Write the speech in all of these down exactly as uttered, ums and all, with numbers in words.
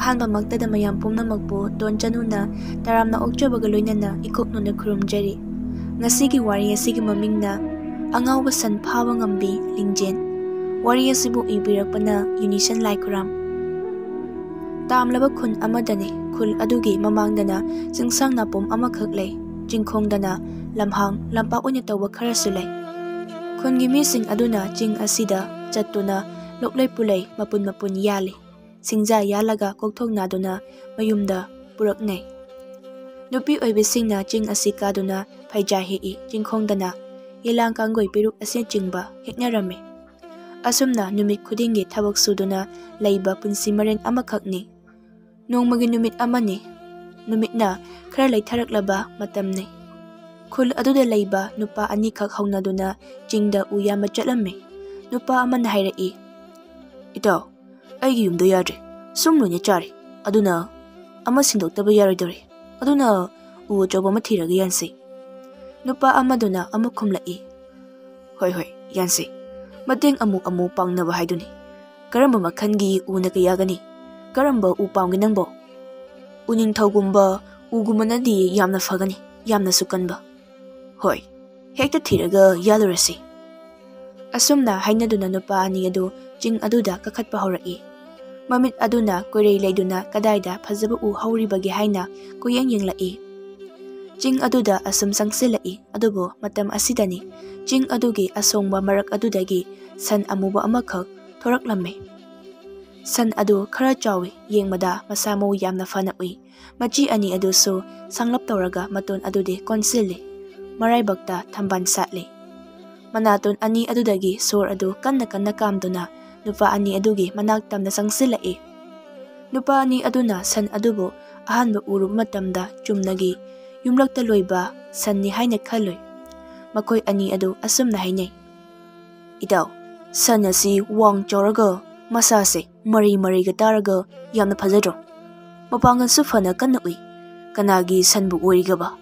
ꯑꯍꯥꯟꯕꯃꯛꯇꯗ ꯃꯌꯥꯝ ꯄꯨꯝꯅꯃꯛꯄꯨ ꯇꯣꯟ ꯆꯅꯨꯅ ꯇꯔꯥꯝꯅ ꯑꯣꯛꯆꯕꯒ ꯂꯣꯏꯅꯅ ꯏꯀꯣꯛ ꯅꯣꯟꯅ ꯈꯨꯔꯨꯝꯖꯔꯤ꯫ ꯉꯁꯤꯒꯤ ꯋꯥꯔꯤ ꯑꯁꯤꯒꯤ ꯃꯃꯤꯡꯅ ꯑꯉꯥꯎꯕ ꯁꯟ ꯐꯥꯕ ꯉꯝꯕꯤ ꯂꯤꯡꯖꯦꯜ꯫ ꯋꯥꯔꯤ ꯑꯁꯤꯕꯨ ꯏꯕꯤꯔꯛꯄꯅ ꯌꯨꯅꯤꯁꯟ ꯂꯥꯏꯈꯨꯔꯥꯝ꯫ ꯇꯥꯝꯂꯕ ꯈꯨꯟ ꯑꯃꯗꯅꯤ꯫ ꯈꯨꯜ ꯑꯗꯨꯒꯤ ꯃꯃꯥꯡꯗꯅ ꯆꯤꯡꯁꯥꯡ ꯅꯥꯄꯨꯝ ꯑꯃꯈꯛ ꯂꯩ꯫ ꯆꯤꯡꯈꯣꯡꯗꯅ ꯂꯝꯍꯥꯡ, ꯂꯝꯄꯥꯛ ꯑꯣꯏꯅ ꯇꯧꯕ ꯈꯔꯁꯨ ꯂꯩ꯫ ꯈꯨꯟꯒꯤ ꯃꯤꯁꯤꯡ ꯑꯗꯨꯅ ꯆꯤꯡ ꯑꯁꯤꯗ ꯆꯠꯇꯨꯅ ꯂꯣꯛꯂꯩ ꯄꯨꯂꯩ ꯃꯄꯨꯟ ꯃꯄꯨꯟ ꯌꯥꯜꯂꯤ꯫ ꯁꯤꯡꯖꯥ ꯌꯥꯜꯂꯒ ꯀꯣꯛꯊꯣꯛꯅꯗꯨꯅ ꯃꯌꯨꯝꯗ ꯄꯨꯔꯛꯅꯩ꯫ ꯅꯨꯄꯤ ꯑꯣꯏꯕꯤꯁꯤꯡꯅ ꯆꯤꯡ ꯑꯁꯤ ꯀꯥꯗꯨꯅ ꯐꯩꯖꯥ ꯍꯦꯛꯏ꯫ ꯆꯤꯡꯈꯣꯡꯗꯅ ꯌꯦꯂꯥꯡ ꯀꯥꯡꯒꯣꯏ ꯄꯦꯔꯨꯛ ꯑꯁꯤꯅꯆꯤꯡꯕ ꯍꯦꯛꯅꯔꯝꯃꯤ꯫ ꯑꯁꯨꯝꯅ ꯅꯨꯃꯤꯠ ꯈꯨꯗꯤꯡꯒꯤ ꯊꯕꯛ ꯁꯨꯗꯨꯅ ꯂꯩꯕ ꯄꯨꯟꯁꯤ ꯃꯔꯦꯟ ꯑꯃꯈꯛꯅꯤ꯫ ꯅꯣꯡꯃꯒꯤ ꯅꯨꯃꯤꯠ ꯑꯃꯅꯤ꯫ ꯅꯨꯃꯤꯠꯅ ꯈꯔ ꯂꯩꯊꯔꯛꯂꯕ ꯃꯇꯝꯅꯤ꯫ ꯈꯨꯜ ꯑꯗꯨꯗ ꯂꯩꯕ ꯅꯨꯄꯥ ꯑꯅꯤꯈꯛ ꯍꯧꯅꯗꯨꯅ ꯆꯤꯡꯗ ꯎ ꯌꯥꯟꯕ ꯆꯠꯂꯝꯃꯤ꯫ ꯅꯨꯄꯥ ꯑꯃꯅ ꯍꯥꯏꯔꯛꯏ, "ꯏꯇꯥꯎ, ꯑꯩꯒꯤ ꯌꯨꯝꯗꯣ ꯌꯥꯗ꯭ꯔꯦ, ꯁꯨꯝ ꯂꯣꯏꯅ ꯆꯥꯔꯦ꯫ ꯑꯗꯨꯅ ꯑꯃ ꯁꯤꯟꯗꯣꯛꯇꯕ ꯌꯥꯔꯣꯏꯗꯧꯔꯦ꯫ ꯑꯗꯨꯅ ꯎ ꯑꯆꯧꯕ ꯑꯃ ꯊꯤꯔꯒ ꯌꯥꯟꯁꯤ꯫" ꯅꯨꯄꯥ ꯑꯃꯗꯨꯅ ꯑꯃꯨꯛ ꯈꯨꯝꯂꯛꯏ, "ꯍꯣꯏ, ꯍꯣꯏ, ꯌꯥꯟꯁꯤ꯫ ꯃꯇꯦꯡ ꯑꯃꯨꯛ ꯑꯃꯨꯛ ꯄꯥꯡꯅꯕ ꯍꯥꯏꯗꯨꯅꯤ꯫ ꯀꯔꯝꯕ ꯃꯈꯜꯒꯤ ꯎꯅ ꯀꯌꯥꯒꯅꯤ? ꯀꯔꯝꯕ ꯎ ꯄꯥꯝꯒꯦ ꯅꯪꯕꯣ? ꯎꯅꯤꯡꯊꯧꯒꯨꯝꯕ ꯎꯒꯨꯝꯕꯅꯗꯤ ꯌꯥꯝꯅ ꯐꯒꯅꯤ, ꯌꯥꯝꯅꯁꯨ ꯀꯟꯕ꯫ ꯍꯣꯏ, ꯍꯦꯛꯇ ꯊꯤꯔꯒ ꯌꯥꯜꯂꯨꯔꯁꯤ꯫" ꯑꯁꯨꯝꯅ ꯍꯥꯏꯅꯗꯨꯅ ꯅꯨꯄꯥ ꯑꯅꯤ ꯑꯗꯨ ꯆꯤꯡ ꯑꯗꯨꯗ ꯀꯥꯈꯠꯄ ꯍꯧꯔꯛꯏ꯫ ꯃꯃꯤꯠ ꯑꯗꯨꯅ ꯀꯣꯏꯔꯩ ꯂꯩꯗꯨꯅ ꯀꯗꯥꯏꯗ ꯐꯖꯕ ꯎ ꯍꯧꯔꯤꯕꯒꯦ ꯍꯥꯏꯅ ꯀꯣꯏꯌꯦꯡ ꯌꯦꯡꯂꯛꯏ꯫ ꯆꯤꯡ ꯑꯗꯨꯗ ꯑꯁꯨꯝ ꯆꯪꯁꯤꯜꯂꯛꯏ꯫ ꯑꯗꯨꯕꯨ ꯃꯇꯝ ꯑꯁꯤꯗꯅꯤ ꯆꯤꯡ ꯑꯗꯨꯒꯤ ꯑꯁꯣꯡꯕ ꯃꯔꯛ ꯑꯗꯨꯗꯒꯤ ꯁꯟ ꯑꯃꯨꯕ ꯑꯃꯈꯛ ꯊꯣꯔꯛꯂꯝꯃꯤ꯫ ꯁꯟ ꯑꯗꯨ ꯈꯔ ꯆꯥꯎꯏ, ꯌꯦꯡꯕꯗ ꯃꯁꯥ ꯃꯎ ꯌꯥꯝꯅ ꯐꯅ ꯎꯏ꯫ ꯃꯆꯤ ꯑꯅꯤ ꯑꯗꯨꯁꯨ ꯁꯥꯡꯂꯞ ꯇꯧꯔꯒ ꯃꯇꯣꯟ ꯑꯗꯨꯗꯤ ꯀꯣꯟꯁꯤꯜꯂꯤ꯫ ꯃꯔꯥꯏꯕꯛꯇ ꯊꯝꯕꯥꯜ ꯁꯥꯠꯂꯤ꯫ ꯃꯅꯥꯇꯣꯟ ꯑꯅꯤ ꯑꯗꯨꯗꯒꯤ ꯁꯣꯔ ꯑꯗꯨ ꯀꯟꯅ ꯀꯟꯅ ꯀꯥꯝꯗꯨꯅ ꯅꯨꯄꯥ ꯑꯅꯤ ꯑꯗꯨꯒꯤ ꯃꯅꯥꯛ ꯇꯝꯅ ꯆꯪꯁꯤꯜꯂꯛꯏ꯫ ꯅꯨꯄꯥ ꯑꯅꯤ ꯑꯗꯨꯅ ꯁꯟ ꯑꯗꯨꯕꯨ ꯑꯍꯥꯟꯕ ꯎꯔꯨꯕ ꯃꯇꯝꯗ ꯆꯨꯝꯅꯒꯤ ꯌꯨꯝꯂꯛꯇ ꯂꯣꯏꯕ ꯁꯟꯅꯤ ꯍꯥꯏꯅ ꯈꯜꯂꯨꯏ꯫ ꯃꯈꯣꯏ ꯑꯅꯤ ꯑꯗꯨ ꯑꯁꯨꯝꯅ ꯍꯥꯏꯅꯩ, "ꯏꯇꯥꯎ, ꯁꯟ ꯑꯁꯤ ꯋꯥꯡ ꯆꯥꯎꯔꯒ ꯃꯁꯥꯁꯦ ꯃꯔꯩ ꯃꯔꯩꯒ ꯇꯥꯔꯒ ꯌꯥꯝꯅ ꯐꯖꯗ꯭ꯔꯣ? ꯃꯄꯥꯡꯒꯜꯁꯨ ꯐꯅ ꯀꯟꯅ ꯎꯏ꯫ ꯀꯅꯥꯒꯤ ꯁꯟꯕꯨ ꯑꯣꯏꯔꯤꯒꯕ?"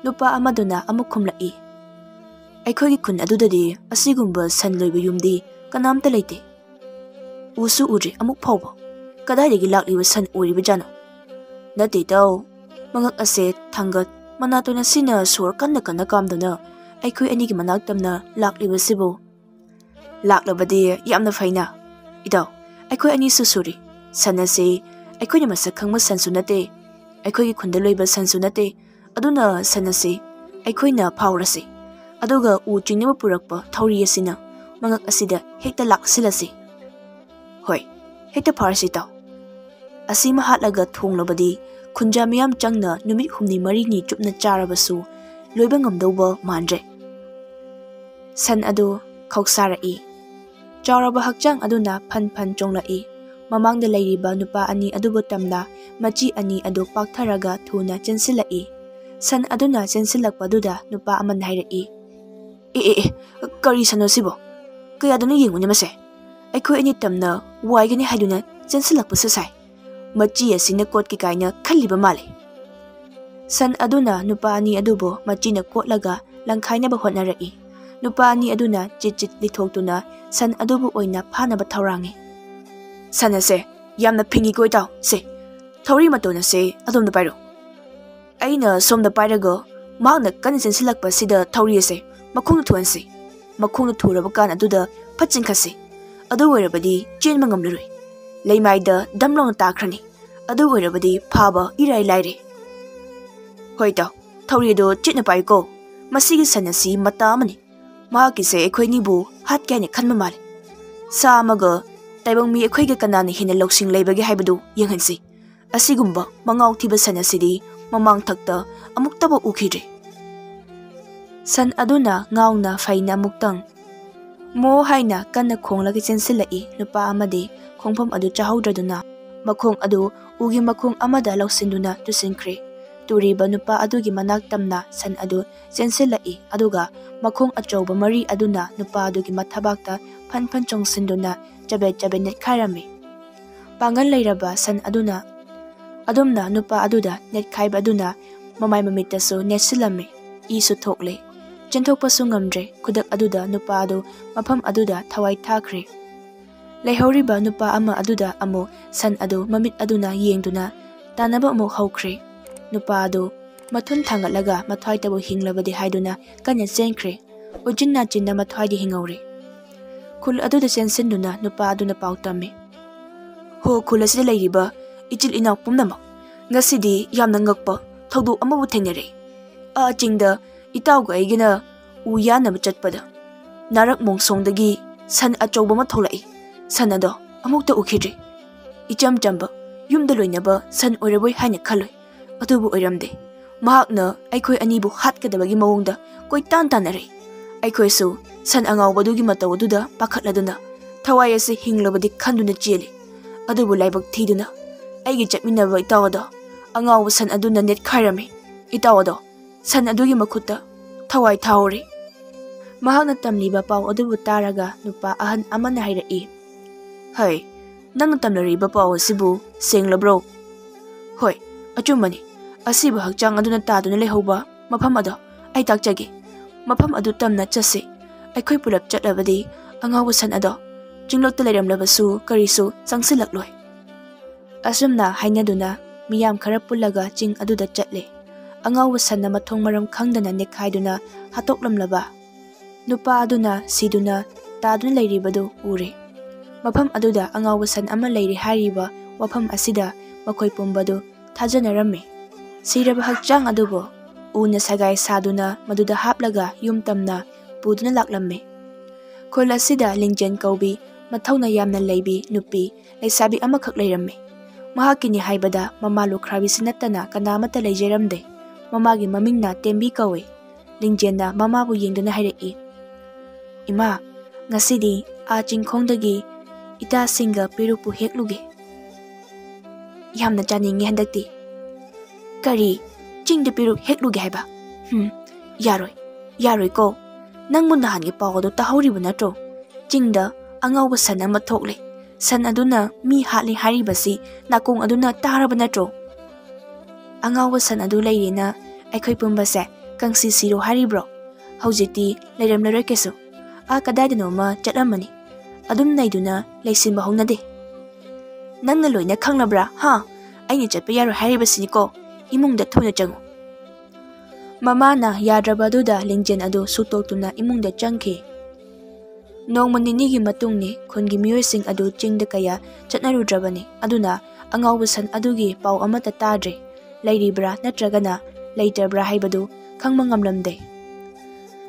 ꯅꯨꯄꯥ ꯑꯃꯗꯨꯅ ꯑꯃꯨꯛ ꯈꯨꯝꯂꯛꯏ, "ꯑꯩꯈꯣꯏꯒꯤ ꯈꯨꯟ ꯑꯗꯨꯗꯗꯤ ꯑꯁꯤꯒꯨꯝꯕ ꯁꯟ ꯂꯣꯏꯕ ꯌꯨꯝꯗꯤ ꯀꯅꯥꯝꯇ ꯂꯩꯇꯦ꯫ ꯎꯁꯨ ꯎꯗ꯭ꯔꯤ ꯑꯃꯨꯛ ꯐꯥꯎꯕ꯫ ꯀꯗꯥꯏꯗꯒꯤ ꯂꯥꯛꯂꯤꯕ ꯁꯟ ꯑꯣꯏꯔꯤꯕꯖꯥꯠꯅꯣ? ꯅꯠꯇꯦ ꯏꯇꯥꯎ, ꯃꯉꯛ ꯑꯁꯦ ꯊꯥꯡꯒꯠ ꯃꯅꯥꯇꯣꯟ ꯑꯁꯤꯅ ꯁꯣꯔ ꯀꯟꯅ ꯀꯟꯅ ꯀꯥꯝꯗꯨꯅ ꯑꯩꯈꯣꯏ ꯑꯅꯤꯒꯤ ꯃꯅꯥꯛ ꯇꯝꯅ ꯂꯥꯛꯂꯤꯕꯁꯤꯕꯨ꯫ ꯂꯥꯛꯂꯕꯗꯤ ꯌꯥꯝꯅ ꯐꯩꯅ꯫ ꯏꯇꯥꯎ, ꯑꯩꯈꯣꯏ ꯑꯅꯤꯁꯨ ꯁꯨꯔꯤ꯫ ꯁꯟ ꯑꯁꯤ ꯑꯩꯈꯣꯏꯅ ꯃꯁꯛ ꯈꯪꯕ ꯁꯟꯁꯨ ꯅꯠꯇꯦ, ꯑꯩꯈꯣꯏꯒꯤ ꯈꯨꯟꯗ ꯂꯣꯏꯕ ꯁꯟꯁꯨ ꯅꯠꯇꯦ, ꯑꯗꯨꯅ ꯁꯟ ꯑꯁꯤ ꯑꯩꯈꯣꯏꯅ ꯐꯥꯎꯔꯁꯤ, ꯑꯗꯨꯒ ꯎ ꯆꯤꯡꯅꯕ ꯄꯨꯔꯛꯄ ꯊꯧꯔꯤ ꯑꯁꯤꯅ ꯃꯉꯛ ꯑꯁꯤꯗ ꯍꯦꯛꯇ ꯂꯥꯛꯁꯤꯜꯂꯁꯤ꯫ ꯍꯣꯏ, ꯍꯦꯛꯇ ꯐꯥꯔꯁꯤ ꯏꯇꯥꯎ꯫ ꯑꯁꯤꯃ ꯍꯥꯠꯂꯒ ꯊꯣꯡꯂꯕꯗꯤ ꯈꯨꯟꯖꯥ ꯃꯤꯌꯥꯝ ꯆꯪꯅ ꯅꯨꯃꯤꯠ ꯍꯨꯝꯅꯤ ꯃꯔꯤꯅꯤ ꯆꯨꯞꯅ ꯆꯥꯔꯕꯁꯨ ꯂꯣꯏꯕ ꯉꯝꯗꯧꯕ ꯃꯥꯟꯗ꯭ꯔꯦ꯫ ꯁꯟ ꯑꯗꯨ ꯈꯧꯁꯥꯔꯛꯏ꯫ ꯆꯥꯎꯔꯕ ꯍꯛꯆꯥꯡ ꯑꯗꯨꯅ ꯐꯟ ꯐꯟ ꯆꯣꯡꯂꯛꯏ꯫ ꯃꯃꯥꯡꯗ ꯂꯩꯔꯤꯕ ꯅꯨꯄꯥ ꯑꯅꯤ ꯑꯗꯨꯕꯨ ꯇꯝꯅ ꯃꯆꯤ ꯑꯅꯤ ꯑꯗꯨ ꯄꯥꯛꯊꯔꯒ ꯊꯨꯅ ꯆꯦꯟꯁꯤꯜꯂꯛꯏ꯫ ꯁꯟ ꯑꯗꯨꯅ ꯆꯦꯟꯁꯤꯜꯂꯛꯄꯗꯨꯗ ꯅꯨꯄꯥ ꯑꯃꯅ ꯍꯥꯏꯔꯛꯏ, "ꯑꯦ, ꯑꯦ, ꯑꯦ, ꯀꯔꯤ ꯁꯟꯅꯣ ꯁꯤꯕꯣ? ꯀꯌꯥꯗꯅꯣ ꯌꯦꯡꯉꯨꯅꯦ ꯃꯁꯦ꯫ ꯑꯩꯈꯣꯏ ꯑꯅꯤ ꯇꯝꯅ ꯋꯥꯏꯒꯅꯤ ꯍꯥꯏꯗꯨꯅ ꯆꯦꯟꯁꯤꯜꯂꯛꯄꯁꯨ ꯁꯥꯏ꯫ ꯃꯆꯤ ꯑꯁꯤꯅ ꯀꯣꯠꯀꯦ ꯀꯥꯏꯅ ꯈꯜꯂꯤꯕ ꯃꯥꯜꯂꯦ꯫" ꯁꯟ ꯑꯗꯨꯅ ꯅꯨꯄꯥ ꯑꯅꯤ ꯑꯗꯨꯕꯨ ꯃꯆꯤꯅ ꯀꯣꯠꯂꯒ ꯂꯪꯈꯥꯏꯅꯕ ꯍꯣꯠꯅꯔꯛꯏ꯫ ꯅꯨꯄꯥ ꯑꯅꯤ ꯑꯗꯨꯅ ꯆꯤꯠ ꯆꯤꯠ ꯂꯤꯊꯣꯛꯇꯨꯅ ꯁꯟ ꯑꯗꯨꯕꯨ ꯑꯣꯏꯅ ꯐꯥꯅꯕ ꯊꯧꯔꯥꯡꯉꯤ꯫ "ꯁꯟ ꯑꯁꯦ ꯌꯥꯝꯅ ꯐꯤꯡꯉꯤꯀꯣ ꯏꯇꯥꯎ꯫ ꯁꯦ, ꯊꯧꯔꯤ ꯃꯇꯣꯟ ꯑꯁꯦ ꯑꯗꯣꯝꯗ ꯄꯥꯏꯔꯣ꯫ ꯑꯩꯅ ꯁꯣꯝꯗ ꯄꯥꯏꯔꯒ ꯃꯍꯥꯛꯅ ꯀꯟꯅ ꯆꯦꯟꯁꯤꯜꯂꯛꯄꯁꯤꯗ ꯊꯧꯔꯤ ꯑꯁꯦ ꯃꯈꯣꯡꯗ ꯊꯨꯍꯟꯁꯤ꯫ ꯃꯈꯣꯡꯗ ꯊꯨꯔꯕ ꯀꯥꯟ ꯑꯗꯨꯗ ꯐꯠ ꯆꯤꯡꯈꯠꯁꯤ꯫ ꯑꯗꯨ ꯑꯣꯏꯔꯕꯗꯤ ꯆꯦꯟꯕ ꯉꯝꯂꯔꯣꯏ꯫ ꯂꯩꯃꯥꯏꯗ ꯗꯝ ꯂꯥꯎꯅ ꯇꯥꯈ꯭ꯔꯅꯤ꯫ ꯑꯗꯨ ꯑꯣꯏꯔꯕꯗꯤ ꯐꯥꯕ ꯏꯔꯥꯏ ꯂꯥꯏꯔꯦ꯫" "ꯍꯣꯏ ꯏꯇꯥꯎ, ꯊꯧꯔꯤ ꯑꯗꯨ ꯆꯦꯠꯅ ꯄꯥꯏꯌꯨꯀꯣ꯫ ꯃꯁꯤꯒꯤ ꯁꯟ ꯑꯁꯤ ꯃꯇꯥ ꯑꯃꯅꯤ꯫ ꯃꯍꯥꯛꯀꯤꯁꯦ ꯑꯩꯈꯣꯏꯅꯤꯕꯨ ꯍꯥꯠꯀꯦ ꯍꯥꯏꯅ ꯈꯟꯕ ꯃꯥꯜꯂꯤ꯫ ꯁꯥ ꯑꯃꯒ ꯇꯥꯏꯕꯪ ꯃꯤ ꯑꯩꯈꯣꯏꯒ ꯀꯅꯥꯅ ꯍꯦꯟꯅ ꯂꯧꯁꯤꯡ ꯂꯩꯕꯒꯦ ꯍꯥꯏꯕꯗꯨ ꯌꯦꯡꯍꯟꯁꯤ꯫ ꯑꯁꯤꯒꯨꯝꯕ ꯃꯉꯥꯎ ꯊꯤꯕ ꯁꯟ ꯑꯁꯤꯗꯤ ꯃꯃꯥꯡ ꯊꯛꯇ ꯑꯃꯨꯛꯇꯕꯨ ꯎꯈꯤꯗ꯭ꯔꯤ꯫" ꯁꯟ ꯑꯗꯨꯅ ꯉꯥꯎꯅ ꯐꯩꯅ ꯑꯃꯨꯛꯇꯪ "ꯃꯣ" ꯍꯥꯏꯅ ꯀꯟꯅ ꯈꯣꯡꯂꯒ ꯆꯦꯟꯁꯤꯜꯂꯛꯏ꯫ ꯅꯨꯄꯥ ꯑꯃꯗꯤ ꯈꯣꯡꯐꯝ ꯑꯗꯨ ꯆꯥꯍꯧꯗ꯭ꯔꯗꯨꯅ ꯃꯈꯣꯡ ꯑꯗꯨ ꯎꯒꯤ ꯃꯈꯣꯡ ꯑꯃꯗ ꯂꯧꯁꯤꯟꯗꯨꯅ ꯇꯨꯁꯤꯟꯈ꯭ꯔꯦ꯫ ꯇꯨꯔꯤꯕ ꯅꯨꯄꯥ ꯑꯗꯨꯒꯤ ꯃꯅꯥꯛ ꯇꯝꯅ ꯁꯟ ꯑꯗꯨ ꯆꯦꯟꯁꯤꯜꯂꯛꯏ, ꯑꯗꯨꯒ ꯃꯈꯣꯡ ꯑꯆꯧꯕ ꯃꯔꯤ ꯑꯗꯨꯅ ꯅꯨꯄꯥ ꯑꯗꯨꯒꯤ ꯃꯊꯕꯥꯛꯇ ꯐꯟ ꯐꯟ ꯆꯣꯡꯁꯤꯟꯗꯨꯅ ꯆꯕꯦꯠ ꯆꯕꯦꯠ ꯅꯦꯠꯈꯥꯏꯔꯝꯃꯤ꯫ ꯄꯥꯡꯒꯜ ꯂꯩꯔꯕ ꯁꯟ ꯑꯗꯨꯅ ꯑꯗꯨꯝꯅ ꯅꯨꯄꯥ ꯑꯗꯨꯗ ꯅꯦꯠꯈꯥꯏꯕ ꯑꯗꯨꯅ ꯃꯃꯥꯏ ꯃꯃꯤꯠꯇꯁꯨ ꯅꯦꯠꯁꯤꯜꯂꯝꯃꯤ꯫ ꯏꯁꯨ ꯊꯣꯛꯂꯦ꯫ ꯆꯦꯟꯊꯣꯛꯄꯁꯨ ꯉꯝꯗ꯭ꯔꯦ꯫ ꯈꯨꯗꯛ ꯑꯗꯨꯗ ꯅꯨꯄꯥ ꯑꯗꯨ ꯃꯐꯝ ꯑꯗꯨꯗ ꯊꯋꯥꯏ ꯊꯥꯈ꯭ꯔꯦ꯫ ꯂꯩꯍꯧꯔꯤꯕ ꯅꯨꯄꯥ ꯑꯃ ꯑꯗꯨꯗ ꯑꯃꯨꯛ ꯁꯟ ꯑꯗꯨ ꯃꯃꯤꯠ ꯑꯗꯨꯅ ꯌꯦꯡꯗꯨꯅ ꯇꯥꯟꯅꯕ ꯑꯃꯨꯛ ꯍꯧꯈ꯭ꯔꯦ꯫ ꯅꯨꯄꯥ ꯑꯗꯨ ꯃꯊꯨꯟ ꯊꯥꯡꯒꯠꯂꯒ ꯃꯊ꯭ꯋꯥꯏꯇꯕꯨ ꯍꯤꯡꯂꯕꯗꯤ ꯍꯥꯏꯗꯨꯅ ꯀꯟꯅ ꯆꯦꯟꯈ꯭ꯔꯦ꯫ ꯎꯆꯤꯟ ꯅꯥꯆꯤꯟꯅ ꯃꯊ꯭ꯋꯥꯏꯗꯤ ꯍꯤꯡꯍꯧꯔꯦ꯫ ꯈꯨꯜ ꯑꯗꯨꯗ ꯆꯦꯟꯁꯤꯟꯗꯨꯅ ꯅꯨꯄꯥ ꯑꯗꯨꯅ ꯄꯥꯎ ꯇꯝꯃꯤ꯫ "ꯍꯣ, ꯈꯨꯜ ꯑꯁꯤꯗ ꯂꯩꯔꯤꯕ ꯏꯆꯤꯜ ꯏꯅꯥꯎ ꯄꯨꯝꯅꯃꯛ, ꯉꯁꯤꯗꯤ ꯌꯥꯝꯅ ꯉꯛꯄ ꯊꯧꯗꯣꯛ ꯑꯃꯕꯨ ꯊꯦꯡꯅꯔꯦ꯫ ꯑꯥ ꯆꯤꯡꯗ ꯏꯇꯥꯎꯒ ꯑꯩꯒꯅ ꯎ ꯌꯥꯟꯅꯕ ꯆꯠꯄꯗ ꯅꯥꯔꯛ ꯃꯣꯡꯁꯣꯡꯗꯒꯤ ꯁꯟ ꯑꯆꯧꯕ ꯑꯃ ꯊꯣꯛꯂꯛꯏ꯫ ꯁꯟ ꯑꯗꯣ ꯑꯃꯨꯛꯇ ꯎꯈꯤꯗ꯭ꯔꯤ꯫ ꯏꯆꯝ ꯆꯝꯕ ꯌꯨꯝꯗ ꯂꯣꯏꯅꯕ ꯁꯟ ꯑꯣꯏꯔꯕꯣꯏ ꯍꯥꯏꯅ ꯈꯜꯂꯨꯏ, ꯑꯗꯨꯕꯨ ꯑꯣꯏꯔꯝꯗꯦ꯫ ꯃꯍꯥꯛꯅ ꯑꯩꯈꯣꯏ ꯑꯅꯤꯕꯨ ꯍꯥꯠꯀꯗꯕꯒꯤ ꯃꯑꯣꯡꯗ ꯀꯣꯏꯇꯥꯟ ꯇꯥꯟꯅꯔꯦ꯫ ꯑꯩꯈꯣꯏꯁꯨ ꯁꯟ ꯑꯉꯥꯎꯕꯗꯨꯒꯤ ꯃꯇꯧ ꯑꯗꯨꯗ ꯄꯥꯈꯠꯂꯗꯨꯅ ꯊꯋꯥꯏ ꯑꯁꯤ ꯍꯤꯡꯂꯕꯗꯤ ꯈꯟꯗꯨꯅ ꯆꯦꯜꯂꯤ꯫ ꯑꯗꯨꯕꯨ ꯂꯥꯏꯕꯛ ꯊꯤꯗꯨꯅ ꯑꯩꯒꯤ ꯆꯠꯃꯤꯟꯅꯕ ꯏꯇꯥꯎ ꯑꯗꯣ ꯑꯉꯥꯎꯕ ꯁꯟ ꯑꯗꯨꯅ ꯅꯦꯠꯈꯥꯏꯔꯝꯃꯤ꯫ ꯏꯇꯥꯎ ꯑꯗꯣ ꯁꯟ ꯑꯗꯨꯒꯤ ꯃꯈꯨꯠꯇ ꯊꯋꯥꯏ ꯊꯥꯍꯧꯔꯦ꯫" ꯃꯍꯥꯛꯅ ꯇꯝꯂꯤꯕ ꯄꯥꯎ ꯑꯗꯨꯕꯨ ꯇꯥꯔꯒ ꯅꯨꯄꯥ ꯑꯍꯟ ꯑꯃꯅ ꯍꯥꯏꯔꯛꯏ, "ꯍꯩ, ꯅꯪꯅ ꯇꯝꯅꯔꯤꯕ ꯄꯥꯎ ꯑꯁꯤꯕꯨ ꯁꯦꯡꯂꯕ꯭ꯔꯣ?" "ꯍꯣꯏ, ꯑꯆꯨꯝꯕꯅꯤ꯫ ꯑꯁꯤꯕ ꯍꯛꯆꯥꯡ ꯑꯗꯨꯅ ꯇꯥꯗꯨꯅ ꯂꯩꯍꯧꯕ ꯃꯐꯝ ꯑꯗꯣ ꯑꯩ ꯇꯥꯛꯆꯒꯦ꯫ ꯃꯐꯝ ꯑꯗꯨ ꯇꯝꯅ ꯆꯠꯁꯤ꯫ ꯑꯩꯈꯣꯏ ꯄꯨꯂꯞ ꯆꯠꯂꯕꯗꯤ ꯑꯉꯥꯎꯕ ꯁꯟ ꯑꯗꯣ ꯆꯤꯡꯂꯛꯇ ꯂꯩꯔꯝꯂꯕꯁꯨ ꯀꯔꯤꯁꯨ ꯆꯪꯁꯤꯜꯂꯛꯂꯣꯏ꯫" ꯑꯁꯨꯝꯅ ꯍꯥꯏꯅꯗꯨꯅ ꯃꯤꯌꯥꯝ ꯈꯔ ꯄꯨꯜꯂꯒ ꯆꯤꯡ ꯑꯗꯨꯗ ꯆꯠꯂꯦ꯫ ꯑꯉꯥꯎꯕ ꯁꯟꯅ ꯃꯊꯣꯡ ꯃꯔꯝ ꯈꯪꯗꯅ ꯅꯦꯠꯈꯥꯏꯗꯨꯅ ꯍꯥꯠꯇꯣꯛꯂꯝꯂꯕ ꯅꯨꯄꯥ ꯑꯗꯨꯅ ꯁꯤꯗꯨꯅ ꯇꯥꯗꯨꯅ ꯂꯩꯔꯤꯕꯗꯨ ꯎꯔꯦ꯫ ꯃꯐꯝ ꯑꯗꯨꯗ ꯑꯉꯥꯎꯕ ꯁꯟ ꯑꯃ ꯂꯩꯔꯦ ꯍꯥꯏꯔꯤꯕ ꯋꯥꯐꯝ ꯑꯁꯤꯗ ꯃꯈꯣꯏ ꯄꯨꯝꯕꯗꯨ ꯊꯥꯖꯅꯔꯝꯃꯤ꯫ ꯁꯤꯔꯕ ꯍꯛꯆꯥꯡ ꯑꯗꯨꯕꯨ ꯎꯅ ꯁꯒꯥꯏ ꯁꯥꯗꯨꯅ ꯃꯗꯨꯗ ꯍꯥꯞꯂꯒ ꯌꯨꯝ ꯇꯝꯅ ꯄꯨꯗꯨꯅ ꯂꯥꯛꯂꯝꯃꯤ꯫ ꯈꯨꯜ ꯑꯁꯤꯗ ꯂꯤꯡꯖꯦꯟ ꯀꯧꯕꯤ ꯃꯊꯧꯅ ꯌꯥꯝꯅ ꯂꯩꯕꯤ ꯅꯨꯄꯤ ꯂꯩꯁꯥꯕꯤ ꯑꯃꯈꯛ ꯂꯩꯔꯝꯃꯤ꯫ ꯃꯍꯥꯛꯀꯤꯅꯤ ꯍꯥꯏꯕꯗ ꯃꯃꯥ ꯂꯨꯈ꯭ꯔꯥꯕꯤꯁꯤ ꯅꯠꯇꯅ ꯀꯅꯥ ꯑꯃꯠꯇ ꯂꯩꯖꯔꯝꯗꯦ꯫ ꯃꯃꯥꯒꯤ ꯃꯃꯤꯡꯅ ꯇꯦꯝꯕꯤ ꯀꯧꯏ꯫ ꯂꯤꯡꯖꯦꯟꯅ ꯃꯃꯥꯕꯨ ꯌꯦꯡꯗꯨꯅ ꯍꯥꯏꯔꯛꯏ, "ꯏꯃꯥ, ꯉꯁꯤꯗꯤ ꯑꯥ ꯆꯤꯡꯈꯣꯡꯗꯒꯤ ꯏꯇꯥꯁꯤꯡꯒ ꯄꯦꯔꯨꯛꯄꯨ ꯍꯦꯛꯂꯨꯒꯦ꯫ ꯌꯥꯝꯅ ꯆꯥꯅꯤꯡꯉꯤ ꯍꯟꯗꯛꯇꯤ꯫" "ꯀꯔꯤ? ꯆꯤꯡꯗ ꯄꯦꯔꯨꯛ ꯍꯦꯛꯂꯨꯒꯦ ꯍꯥꯏꯕ? ꯍꯨꯝ, ꯌꯥꯔꯣꯏ, ꯌꯥꯔꯣꯏꯀꯣ꯫ ꯅꯪꯕꯨ ꯅꯍꯥꯟꯒꯤ ꯄꯥꯎ ꯑꯗꯨ ꯇꯥꯍꯧꯔꯤꯕ ꯅꯠꯇ꯭ꯔꯣ? ꯆꯤꯡꯗ ꯑꯉꯥꯎꯕ ꯁꯟ ꯑꯃ ꯊꯣꯛꯂꯦ꯫ ꯁꯟ ꯑꯗꯨꯅ ꯃꯤ ꯍꯥꯠꯂꯦ ꯍꯥꯏꯔꯤꯕꯁꯤ ꯅꯥꯀꯣꯡ ꯑꯗꯨꯅ ꯇꯥꯔꯕ ꯅꯠꯇ꯭ꯔꯣ?" "ꯑꯉꯥꯎꯕ ꯁꯟ ꯑꯗꯨ ꯂꯩꯔꯦꯅ ꯑꯩꯈꯣꯏ ꯄꯨꯝꯕꯁꯦ ꯀꯪꯁꯤ ꯁꯤꯔꯣ ꯍꯥꯏꯔꯤꯕ꯭ꯔꯣ? ꯍꯧꯖꯤꯛꯇꯤ ꯂꯩꯔꯝꯂꯔꯣꯏ ꯀꯩꯁꯨ꯫ ꯑꯥ ꯀꯗꯥꯏꯗꯅꯣꯃ ꯆꯠꯂꯝꯃꯅꯤ꯫ ꯑꯗꯨꯝ ꯅꯩꯗꯨꯅ ꯂꯩꯁꯤꯟꯕ ꯍꯧꯅꯗꯦ꯫ "ꯅꯪꯅ ꯂꯣꯏꯅ ꯈꯪꯂꯕ꯭ꯔꯥ? ꯍꯥ? ꯑꯩꯅ ꯆꯠꯄ ꯌꯥꯔꯣꯏ ꯍꯥꯏꯔꯤꯕꯁꯤꯅꯤꯀꯣ꯫ ꯏꯃꯨꯡꯗ ꯊꯨꯅ ꯆꯪꯉꯨ꯫" ꯃꯃꯥꯅ ꯌꯥꯗ꯭ꯔꯕ ꯑꯗꯨꯗ ꯂꯤꯡꯖꯦꯜ ꯑꯗꯨ ꯁꯨꯛꯇꯣꯛꯇꯨꯅ ꯏꯃꯨꯡꯗ ꯆꯪꯈꯤ꯫ ꯅꯣꯡꯃ ꯅꯤꯅꯤꯒꯤ ꯃꯇꯨꯡꯅꯤ꯫ ꯈꯨꯟꯒꯤ ꯃꯤꯑꯣꯏꯁꯤꯡ ꯑꯗꯨ ꯆꯤꯡꯗ ꯀꯌꯥ ꯆꯠꯅꯔꯨꯗ꯭ꯔꯕꯅꯤ꯫ ꯑꯗꯨꯅ ꯑꯉꯥꯎꯕ ꯁꯟ ꯑꯗꯨꯒꯤ ꯄꯥꯎ ꯑꯃꯠꯇ ꯇꯥꯗ꯭ꯔꯦ꯫ ꯂꯩꯔꯤꯕ꯭ꯔꯥ ꯅꯠꯇ꯭ꯔꯒꯅ ꯂꯩꯇ꯭ꯔꯕ꯭ꯔꯥ ꯍꯥꯏꯕꯗꯨ ꯈꯪꯕ ꯉꯝꯂꯝꯗꯦ꯫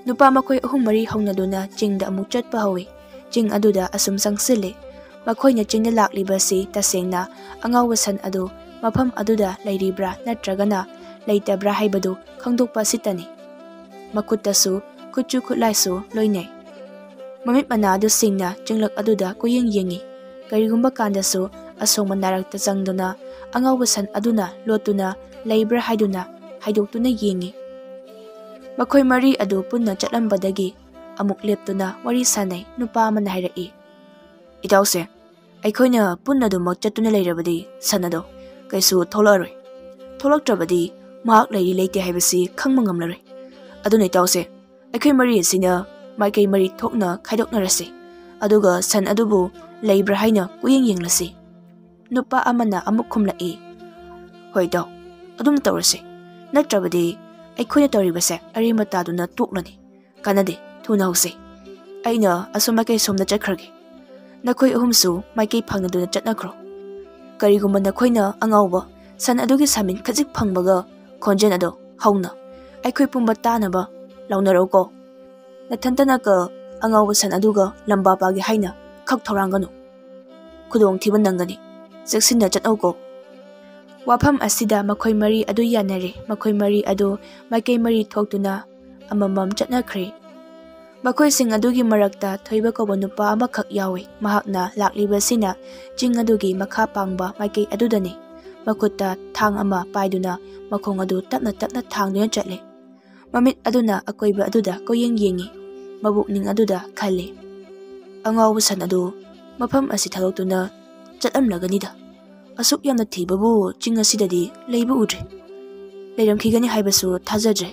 ꯅꯨꯄꯥ ꯃꯈꯣꯏ ꯑꯍꯨꯝ ꯃꯔꯤ ꯍꯧꯅꯗꯨꯅ ꯆꯤꯡꯗ ꯑꯃꯨꯛ ꯆꯠꯄ ꯍꯧꯏ꯫ ꯆꯤꯡ ꯑꯗꯨꯗ ꯑꯁꯨꯝ ꯆꯪꯁꯤꯜꯂꯤ꯫ ꯃꯈꯣꯏꯅ ꯆꯤꯡꯗ ꯂꯥꯛꯂꯤꯕꯁꯤ ꯇꯁꯦꯡꯅ ꯑꯉꯥꯎꯕ ꯁꯟ ꯑꯗꯨ ꯃꯐꯝ ꯑꯗꯨꯗ ꯂꯩꯔꯤꯕ꯭ꯔꯥ ꯅꯠꯇ꯭ꯔꯒꯅ ꯂꯩꯇꯕ꯭ꯔꯥ ꯍꯥꯏꯕꯗꯨ ꯈꯪꯗꯣꯛꯄ ꯑꯁꯤꯇꯅꯤ꯫ ꯃꯈꯨꯠꯇꯁꯨ ꯈꯨꯠꯁꯨ ꯈꯨꯠꯂꯥꯏꯁꯨ ꯂꯣꯏꯅꯩ꯫ ꯃꯃꯤꯠ ꯃꯅꯥ ꯑꯗꯨ ꯁꯤꯡꯅ ꯆꯤꯡꯂꯛ ꯑꯗꯨꯗ ꯀꯣꯏꯌꯦꯡ ꯌꯦꯡꯏ꯫ ꯀꯔꯤꯒꯨꯝꯕ ꯀꯥꯟꯗꯁꯨ ꯑꯁꯣꯡꯕ ꯅꯥꯔꯛꯇ ꯆꯪꯗꯨꯅ ꯑꯉꯥꯎꯕ ꯁꯟ ꯑꯗꯨꯅ ꯂꯣꯠꯇꯨꯅ ꯂꯩꯕ꯭ꯔꯥ ꯍꯥꯏꯗꯨꯅ ꯍꯥꯏꯗꯣꯛꯇꯨꯅ ꯌꯦꯡꯏ꯫ ꯃꯈꯣꯏ ꯃꯔꯤ ꯑꯗꯨ ꯄꯨꯟꯅ ꯆꯠꯂꯝꯕꯗꯒꯤ ꯑꯃꯨꯛ ꯂꯦꯞꯇꯨꯅ ꯋꯥꯔꯤ ꯁꯥꯅꯩ꯫ ꯅꯨꯄꯥ ꯑꯃꯅ ꯍꯥꯏꯔꯛꯏ, "ꯏꯇꯥꯎꯁꯦ, ꯑꯩꯈꯣꯏꯅ ꯄꯨꯟꯅ ꯑꯗꯨꯃꯛ ꯆꯠꯇꯨꯅ ꯂꯩꯔꯕꯗꯤ ꯁꯟ ꯑꯗꯣ ꯀꯩꯁꯨ ꯊꯣꯛꯂꯛꯑꯔꯣꯏ꯫ ꯊꯣꯛꯂꯛꯇ꯭ꯔꯕꯗꯤ ꯃꯍꯥꯛ ꯂꯩꯔꯤ ꯂꯩꯇꯦ ꯍꯥꯏꯕꯁꯤ ꯈꯪꯕ ꯉꯝꯂꯔꯣꯏ꯫ ꯑꯗꯨꯅ ꯏꯇꯥꯎꯁꯦ, ꯑꯩꯈꯣꯏ ꯃꯔꯤ ꯑꯁꯤꯅ ꯃꯥꯏꯀꯩ ꯃꯔꯤ ꯊꯣꯛꯅ ꯈꯥꯏꯗꯣꯛꯅꯔꯁꯤ꯫ ꯑꯗꯨꯒ ꯁꯟ ꯑꯗꯨꯕꯨ ꯂꯩꯕ꯭ꯔꯥ ꯍꯥꯏꯅ ꯀꯨꯌꯦꯡ ꯌꯦꯡꯂꯁꯤ꯫" ꯅꯨꯄꯥ ꯑꯃꯅ ꯑꯃꯨꯛ ꯈꯨꯝꯂꯛꯏ, "ꯍꯣꯏ ꯏꯇꯥꯎ, ꯑꯗꯨꯝ ꯇꯧꯔꯁꯤ꯫ ꯅꯠꯇ꯭ꯔꯕꯗꯤ ꯑꯩꯈꯣꯏꯅ ꯇꯧꯔꯤꯕꯁꯦ ꯑꯔꯦꯝꯕ ꯇꯥꯗꯨꯅ ꯇꯣꯛꯂꯅꯤ꯫ ꯀꯥꯟꯅꯗꯦ, ꯊꯨꯅ ꯍꯧꯁꯤ꯫ ꯑꯩꯅ ꯑꯁꯣꯝ ꯃꯥꯏꯀꯩ ꯁꯣꯝꯗ ꯆꯠꯈ꯭ꯔꯒꯦ꯫ ꯅꯈꯣꯏ ꯑꯍꯨꯝꯁꯨ ꯃꯥꯏꯀꯩ ꯐꯪꯅꯗꯨꯅ ꯆꯠꯅꯈ꯭ꯔꯣ꯫ ꯀꯔꯤꯒꯨꯝꯕ ꯅꯈꯣꯏꯅ ꯑꯉꯥꯎꯕ ꯁꯟ ꯑꯗꯨꯒꯤ ꯁꯥꯃꯤꯟ ꯈꯖꯤꯛ ꯐꯪꯕꯒ ꯈꯣꯟꯖꯦꯜ ꯑꯗꯣ ꯍꯧꯅ ꯑꯩꯈꯣꯏ ꯄꯨꯝꯕ ꯇꯥꯅꯕ ꯂꯥꯎꯅꯔꯛꯎꯀꯣ꯫ ꯅꯊꯟꯇꯅꯀ ꯑꯉꯥꯎꯕ ꯁꯟ ꯑꯗꯨꯒ ꯂꯝꯕꯥ ꯄꯥꯒꯦ ꯍꯥꯏꯅ ꯈꯛ ꯊꯧꯔꯥꯡꯒꯅꯨ꯫ ꯈꯨꯗꯣꯡꯊꯤꯕ ꯅꯪꯒꯅꯤ꯫ ꯆꯦꯛꯁꯤꯟꯅ ꯆꯠꯍꯧꯀꯣ꯫" ꯋꯥꯐꯝ ꯑꯁꯤꯗ ꯃꯈꯣꯏ ꯃꯔꯤ ꯑꯗꯨ ꯌꯥꯅꯔꯦ꯫ ꯃꯈꯣꯏ ꯃꯔꯤ ꯑꯗꯨ ꯃꯥꯏꯀꯩ ꯃꯔꯤ ꯊꯣꯛꯇꯨꯅ ꯑꯃꯃꯝ ꯆꯠꯅꯈ꯭ꯔꯦ꯫ ꯃꯈꯣꯏꯁꯤꯡ ꯑꯗꯨꯒꯤ ꯃꯔꯛꯇ ꯊꯣꯏꯕ ꯀꯧꯕ ꯅꯨꯄꯥ ꯑꯃꯈꯛ ꯌꯥꯎꯏ꯫ ꯃꯍꯥꯛꯅ ꯂꯥꯛꯂꯤꯕꯁꯤꯅ ꯆꯤꯡ ꯑꯗꯨꯒꯤ ꯃꯈꯥ ꯄꯥꯡꯕ ꯃꯥꯏꯀꯩ ꯑꯗꯨꯗꯅꯤ꯫ ꯃꯈꯨꯠꯇ ꯊꯥꯡ ꯑꯃ ꯄꯥꯏꯗꯨꯅ ꯃꯈꯣꯡ ꯑꯗꯨ ꯇꯞꯅ ꯇꯞꯅ ꯊꯥꯡꯗꯨꯅ ꯆꯠꯂꯤ꯫ ꯃꯃꯤꯠ ꯑꯗꯨꯅ ꯑꯀꯣꯏꯕ ꯑꯗꯨꯗ ꯀꯣꯏꯌꯦꯡ ꯌꯦꯡꯏ꯫ ꯃꯕꯨꯛꯅꯤꯡ ꯑꯗꯨꯗ ꯈꯜꯂꯤ, "ꯑꯉꯥꯎꯕ ꯁꯟ ꯑꯗꯨ ꯃꯐꯝ ꯑꯁꯤ ꯊꯥꯗꯣꯛꯇꯨꯅ ꯆꯠꯂꯝꯂꯒꯅꯤꯗ꯫ ꯑꯁꯨꯛ ꯌꯥꯝꯅ ꯊꯤꯕꯕꯨ ꯆꯤꯡ ꯑꯁꯤꯗꯗꯤ ꯂꯩꯕ ꯎꯗ꯭ꯔꯤ꯫ ꯂꯩꯔꯝꯈꯤꯒꯅꯤ ꯍꯥꯏꯕꯁꯨ ꯊꯥꯖꯗ꯭ꯔꯦ꯫"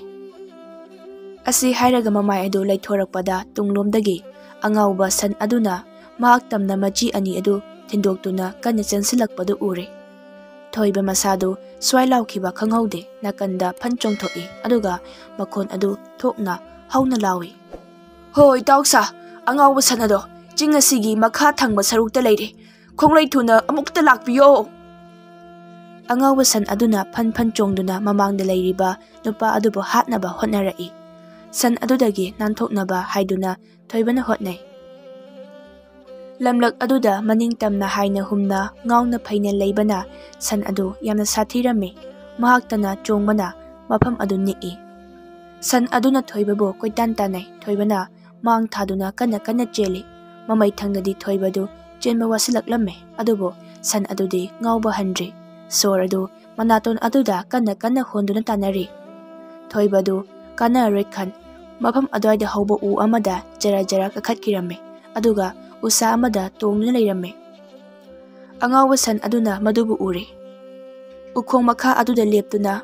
ꯑꯁꯤ ꯍꯥꯏꯔꯒ ꯃꯃꯥꯏ ꯑꯗꯨ ꯂꯩꯊꯣꯔꯛꯄꯗ ꯇꯨꯡꯂꯣꯝꯗꯒꯤ ꯑꯉꯥꯎꯕ ꯁꯟ ꯑꯗꯨꯅ ꯃꯍꯥꯛ ꯇꯝꯅ ꯃꯆꯤ ꯑꯅꯤ ꯑꯗꯨ ꯊꯤꯟꯗꯣꯛꯇꯨꯅ ꯀꯟꯅ ꯆꯪꯁꯤꯜꯂꯛꯄꯗꯨ ꯎꯔꯦ꯫ ꯊꯣꯏꯕ ꯃꯁꯥꯗꯨ ꯁ꯭ꯋꯥꯏ ꯂꯥꯎꯈꯤꯕ ꯈꯪꯍꯧꯗꯦ, ꯅꯥꯀꯟꯗ ꯐꯟ ꯆꯣꯡꯊꯣꯛꯏ, ꯑꯗꯨꯒ ꯃꯈꯣꯟ ꯑꯗꯨ ꯊꯣꯛꯅ ꯍꯧꯅ ꯂꯥꯎꯏ꯫ "ꯍꯣ, ꯏꯇꯥꯎꯁꯥ, ꯑꯉꯥꯎꯕ ꯁꯟ ꯑꯗꯣ ꯆꯤꯡ ꯑꯁꯤꯒꯤ ꯃꯈꯥ ꯊꯪꯕ ꯁꯔꯨꯛꯇ ꯂꯩꯔꯦ꯫ ꯈꯣꯡꯂꯩ ꯊꯨꯅ ꯑꯃꯨꯛꯇ ꯂꯥꯛꯄꯤꯌꯣ!" ꯑꯉꯥꯎꯕ ꯁꯟ ꯑꯗꯨꯅ ꯐꯟ ꯐꯟ ꯆꯣꯡꯗꯨꯅ ꯃꯃꯥꯡꯗ ꯂꯩꯔꯤꯕ ꯅꯨꯄꯥ ꯑꯗꯨꯕꯨ ꯍꯥꯠꯅꯕ ꯍꯣꯠꯅꯔꯛꯏ꯫ ꯁꯟ ꯑꯗꯨꯗꯒꯤ ꯅꯥꯟꯊꯣꯛꯅꯕ ꯍꯥꯏꯗꯨꯅ ꯊꯣꯏꯕꯅ ꯍꯣꯠꯅꯩ꯫ ꯂꯝꯂꯛ ꯑꯗꯨꯗ ꯃꯅꯤꯡ ꯇꯝꯅ ꯍꯥꯏꯅ ꯍꯨꯝꯅ ꯉꯥꯎꯅ ꯐꯩꯅ ꯂꯩꯕꯅ ꯁꯟ ꯑꯗꯨ ꯌꯥꯝꯅ ꯁꯥꯊꯤꯔꯝꯃꯤ꯫ ꯃꯍꯥꯛꯇꯅ ꯆꯣꯡꯕꯅ ꯃꯐꯝ ꯑꯗꯨ ꯅꯤꯛꯏ꯫ ꯁꯟ ꯑꯗꯨꯅ ꯊꯣꯏꯕꯕꯨ ꯀꯣꯏꯇꯥꯟ ꯇꯥꯟꯅꯩ꯫ ꯊꯣꯏꯕꯅ ꯃꯥꯡ ꯊꯥꯗꯨꯅ ꯀꯟꯅ ꯀꯟꯅ ꯆꯦꯜꯂꯤ꯫ ꯃꯃꯩ ꯊꯪꯗꯗꯤ ꯊꯣꯏꯕꯗꯨ ꯆꯦꯟꯕ ꯋꯥꯁꯤꯜꯂꯛꯂꯝꯃꯤ, ꯑꯗꯨꯕꯨ ꯁꯟ ꯑꯗꯨꯗꯤ ꯉꯥꯎꯕ ꯍꯟꯗ꯭ꯔꯤ꯫ ꯁꯣꯔ ꯑꯗꯨ ꯃꯅꯥꯇꯣꯟ ꯑꯗꯨꯗ ꯀꯟꯅ ꯀꯟꯅ ꯍꯣꯟꯗꯨꯅ ꯇꯥꯟꯅꯔꯤ꯫ ꯊꯣꯏꯕꯗꯨ ꯀꯥꯟꯅꯔꯔꯣꯏ ꯈꯟ, ꯃꯐꯝ ꯑꯗꯨꯋꯥꯏꯗ ꯍꯧꯕ ꯎ ꯑꯃꯗ ꯖꯔ ꯖꯔ ꯀꯥꯈꯠꯈꯤꯔꯝꯃꯤ, ꯑꯗꯨꯒ ꯎꯁꯥ ꯑꯃꯗ ꯇꯣꯡꯗꯨꯅ ꯂꯩꯔꯝꯃꯤ꯫ ꯑꯉꯥꯎꯕ ꯁꯟ ꯑꯗꯨꯅ ꯃꯗꯨꯕꯨ ꯎꯔꯦ꯫ ꯎꯈꯣꯡ ꯃꯈꯥ ꯑꯗꯨꯗ ꯂꯦꯞꯇꯨꯅ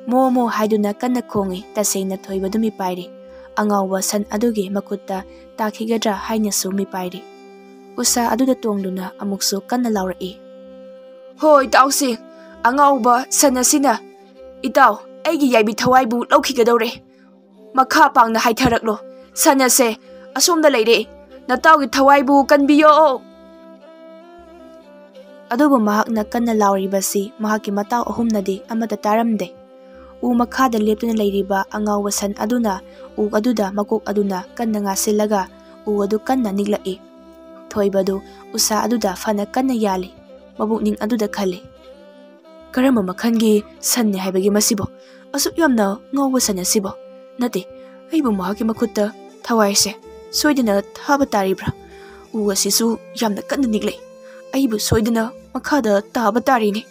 "ꯃꯣ ꯃꯣ" ꯍꯥꯏꯗꯨꯅ ꯀꯟꯅ ꯈꯣꯡꯏ꯫ ꯇꯁꯦꯡꯅ ꯊꯣꯏꯕꯗꯨ ꯃꯤꯄꯥꯏꯔꯦ꯫ ꯑꯉꯥꯎꯕ ꯁꯟ ꯑꯗꯨꯒꯤ ꯃꯈꯨꯠꯇ ꯇꯥꯈꯤꯒꯗ꯭ꯔꯥ ꯍꯥꯏꯅꯁꯨ ꯃꯤꯄꯥꯏꯔꯦ꯫ ꯎꯁꯥ ꯑꯗꯨꯗ ꯇꯣꯡꯗꯨꯅ ꯑꯃꯨꯛꯁꯨ ꯀꯟꯅ ꯂꯥꯎꯔꯛꯏ꯫ "ꯍꯣ, ꯏꯇꯥꯎꯁꯤꯡ, ꯑꯉꯥꯎꯕ ꯁꯟ ꯑꯁꯤꯅ ꯏꯇꯥꯎ ꯑꯩꯒꯤ ꯌꯥꯏꯕꯤ ꯊꯋꯥꯏꯕꯨ ꯂꯧꯈꯤꯒꯗꯧꯔꯦ꯫ ꯃꯈꯥ ꯄꯥꯡꯅ ꯍꯥꯏꯊꯔꯛꯂꯣ꯫ ꯁꯟ ꯑꯁꯦ ꯑꯁꯣꯝꯗ ꯂꯩꯔꯦ꯫ ꯅꯇꯥꯎꯒꯤ ꯊꯋꯥꯏꯕꯨ ꯀꯟꯕꯤꯌꯣ!" ꯑꯗꯨꯕꯨ ꯃꯍꯥꯛꯅ ꯀꯟꯅ ꯂꯥꯎꯔꯤꯕꯁꯤ ꯃꯍꯥꯛꯀꯤ ꯃꯇꯥꯎ ꯑꯍꯨꯝꯅꯗꯤ ꯑꯃꯠꯇ ꯇꯥꯔꯝꯗꯦ꯫ ꯎ ꯃꯈꯥꯗ ꯂꯦꯞꯇꯨꯅ ꯂꯩꯔꯤꯕ ꯑꯉꯥꯎꯕ ꯁꯟ ꯑꯗꯨꯅ ꯎ ꯑꯗꯨꯗ ꯃꯀꯣꯛ ꯑꯗꯨꯅ ꯀꯟꯅ ꯉꯥꯁꯤꯜꯂꯒ ꯎ ꯑꯗꯨ ꯀꯟꯅ ꯅꯤꯛꯂꯛꯏ꯫ ꯊꯣꯏꯕꯗꯨ ꯎꯁꯥ ꯑꯗꯨꯗ ꯐꯅ ꯀꯟꯅ ꯌꯥꯜꯂꯤ꯫ ꯃꯕꯨꯛꯅꯤꯡ ꯑꯗꯨꯗ ꯈꯜꯂꯤ, "ꯀꯔꯝꯕ ꯃꯈꯜꯒꯤ ꯁꯟꯅꯤ ꯍꯥꯏꯕꯒꯦ ꯃꯁꯤꯕꯣ? ꯑꯁꯨꯛ ꯌꯥꯝꯅ ꯉꯥꯎꯕ ꯁꯟ ꯑꯁꯤꯕꯣ? ꯅꯠꯇꯦ, ꯑꯩꯕꯨ ꯃꯍꯥꯛꯀꯤ ꯃꯈꯨꯠꯇ ꯊꯋꯥꯏꯁꯦ ꯁꯣꯏꯗꯅ ꯊꯥꯕ ꯇꯥꯔꯤꯕ꯭ꯔꯥ? ꯎ ꯑꯁꯤꯁꯨ ꯌꯥꯝꯅ ꯀꯟꯅ ꯅꯤꯛꯂꯦ꯫ ꯑꯩꯕꯨ ꯁꯣꯏꯗꯅ ꯃꯈꯥꯗ ꯇꯥꯕ ꯇꯥꯔꯤꯅꯦ꯫"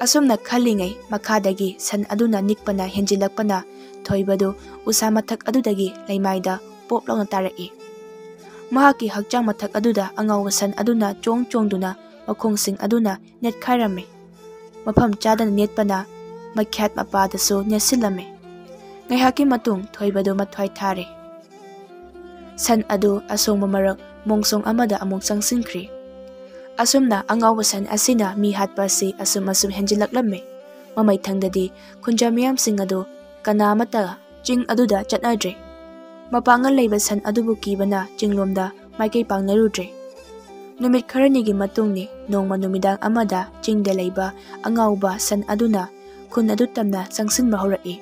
ꯑꯁꯨꯝꯅ ꯈꯜꯂꯤꯉꯩ ꯃꯈꯥꯗꯒꯤ ꯁꯟ ꯑꯗꯨꯅ ꯅꯤꯛꯄꯅ ꯍꯦꯟꯖꯤꯜꯂꯛꯄꯅ ꯊꯣꯏꯕꯗꯨ ꯎꯁꯥ ꯃꯊꯛ ꯑꯗꯨꯗꯒꯤ ꯂꯩꯃꯥꯏꯗ ꯄꯣꯞ ꯂꯥꯎꯅ ꯇꯥꯔꯛꯏ꯫ ꯃꯍꯥꯛꯀꯤ ꯍꯛꯆꯥꯡ ꯃꯊꯛ ꯑꯗꯨꯗ ꯑꯉꯥꯎꯕ ꯁꯟ ꯑꯗꯨꯅ ꯆꯣꯡ ꯆꯣꯡꯗꯨꯅ ꯃꯈꯣꯡꯁꯤꯡ ꯑꯗꯨꯅ ꯅꯦꯠꯈꯥꯏꯔꯝꯃꯤ꯫ ꯃꯐꯝ ꯆꯥꯗꯅ ꯅꯦꯠꯄꯅ ꯃꯈ꯭ꯌꯥꯠ ꯃꯄꯥꯗꯁꯨ ꯅꯦꯠꯁꯤꯜꯂꯝꯃꯤ꯫ ꯉꯥꯏꯍꯥꯛꯀꯤ ꯃꯇꯨꯡ ꯊꯣꯏꯕꯗꯨ ꯃꯊ꯭ꯋꯥꯏ ꯊꯥꯔꯦ꯫ ꯁꯟ ꯑꯗꯨ ꯑꯁꯣꯡꯕ ꯃꯔꯛ ꯃꯣꯡꯁꯣꯡ ꯑꯃꯗ ꯑꯃꯨꯛ ꯆꯪꯁꯤꯟꯈ꯭ꯔꯤ꯫ ꯑꯁꯨꯝꯅ ꯑꯉꯥꯎꯕ ꯁꯟ ꯑꯁꯤꯅ ꯃꯤ ꯍꯥꯠꯄ ꯑꯁꯤ ꯑꯁꯨꯝ ꯑꯁꯨꯝ ꯍꯦꯟꯖꯤꯜꯂꯛꯂꯝꯃꯤ꯫ ꯃꯃꯩꯊꯪꯗꯗꯤ ꯈꯨꯟꯖꯥ ꯃꯤꯌꯥꯝꯁꯤꯡ ꯑꯗꯨ ꯀꯅꯥ ꯑꯃꯠꯇ ꯆꯤꯡ ꯑꯗꯨꯗ ꯆꯠꯅꯗ꯭ꯔꯦ꯫ ꯃꯄꯥꯡꯒꯜ ꯂꯩꯕ ꯁꯟ ꯑꯗꯨꯕꯨ ꯀꯤꯕꯅ ꯆꯤꯡꯂꯣꯝꯗ ꯃꯥꯏꯀꯩ ꯄꯥꯡꯅꯔꯨꯗ꯭ꯔꯦ꯫ ꯅꯨꯃꯤꯠ ꯈꯔꯅꯤꯒꯤ ꯃꯇꯨꯡꯅꯤ꯫ ꯅꯣꯡꯃ ꯅꯨꯃꯤꯗꯥꯡ ꯑꯃꯗ ꯆꯤꯡꯗ ꯂꯩꯕ ꯑꯉꯥꯎꯕ ꯁꯟ ꯑꯗꯨꯅ ꯈꯨꯟ ꯑꯗꯨ ꯇꯝꯅ ꯆꯪꯁꯤꯟꯕ ꯍꯧꯔꯛꯏ꯫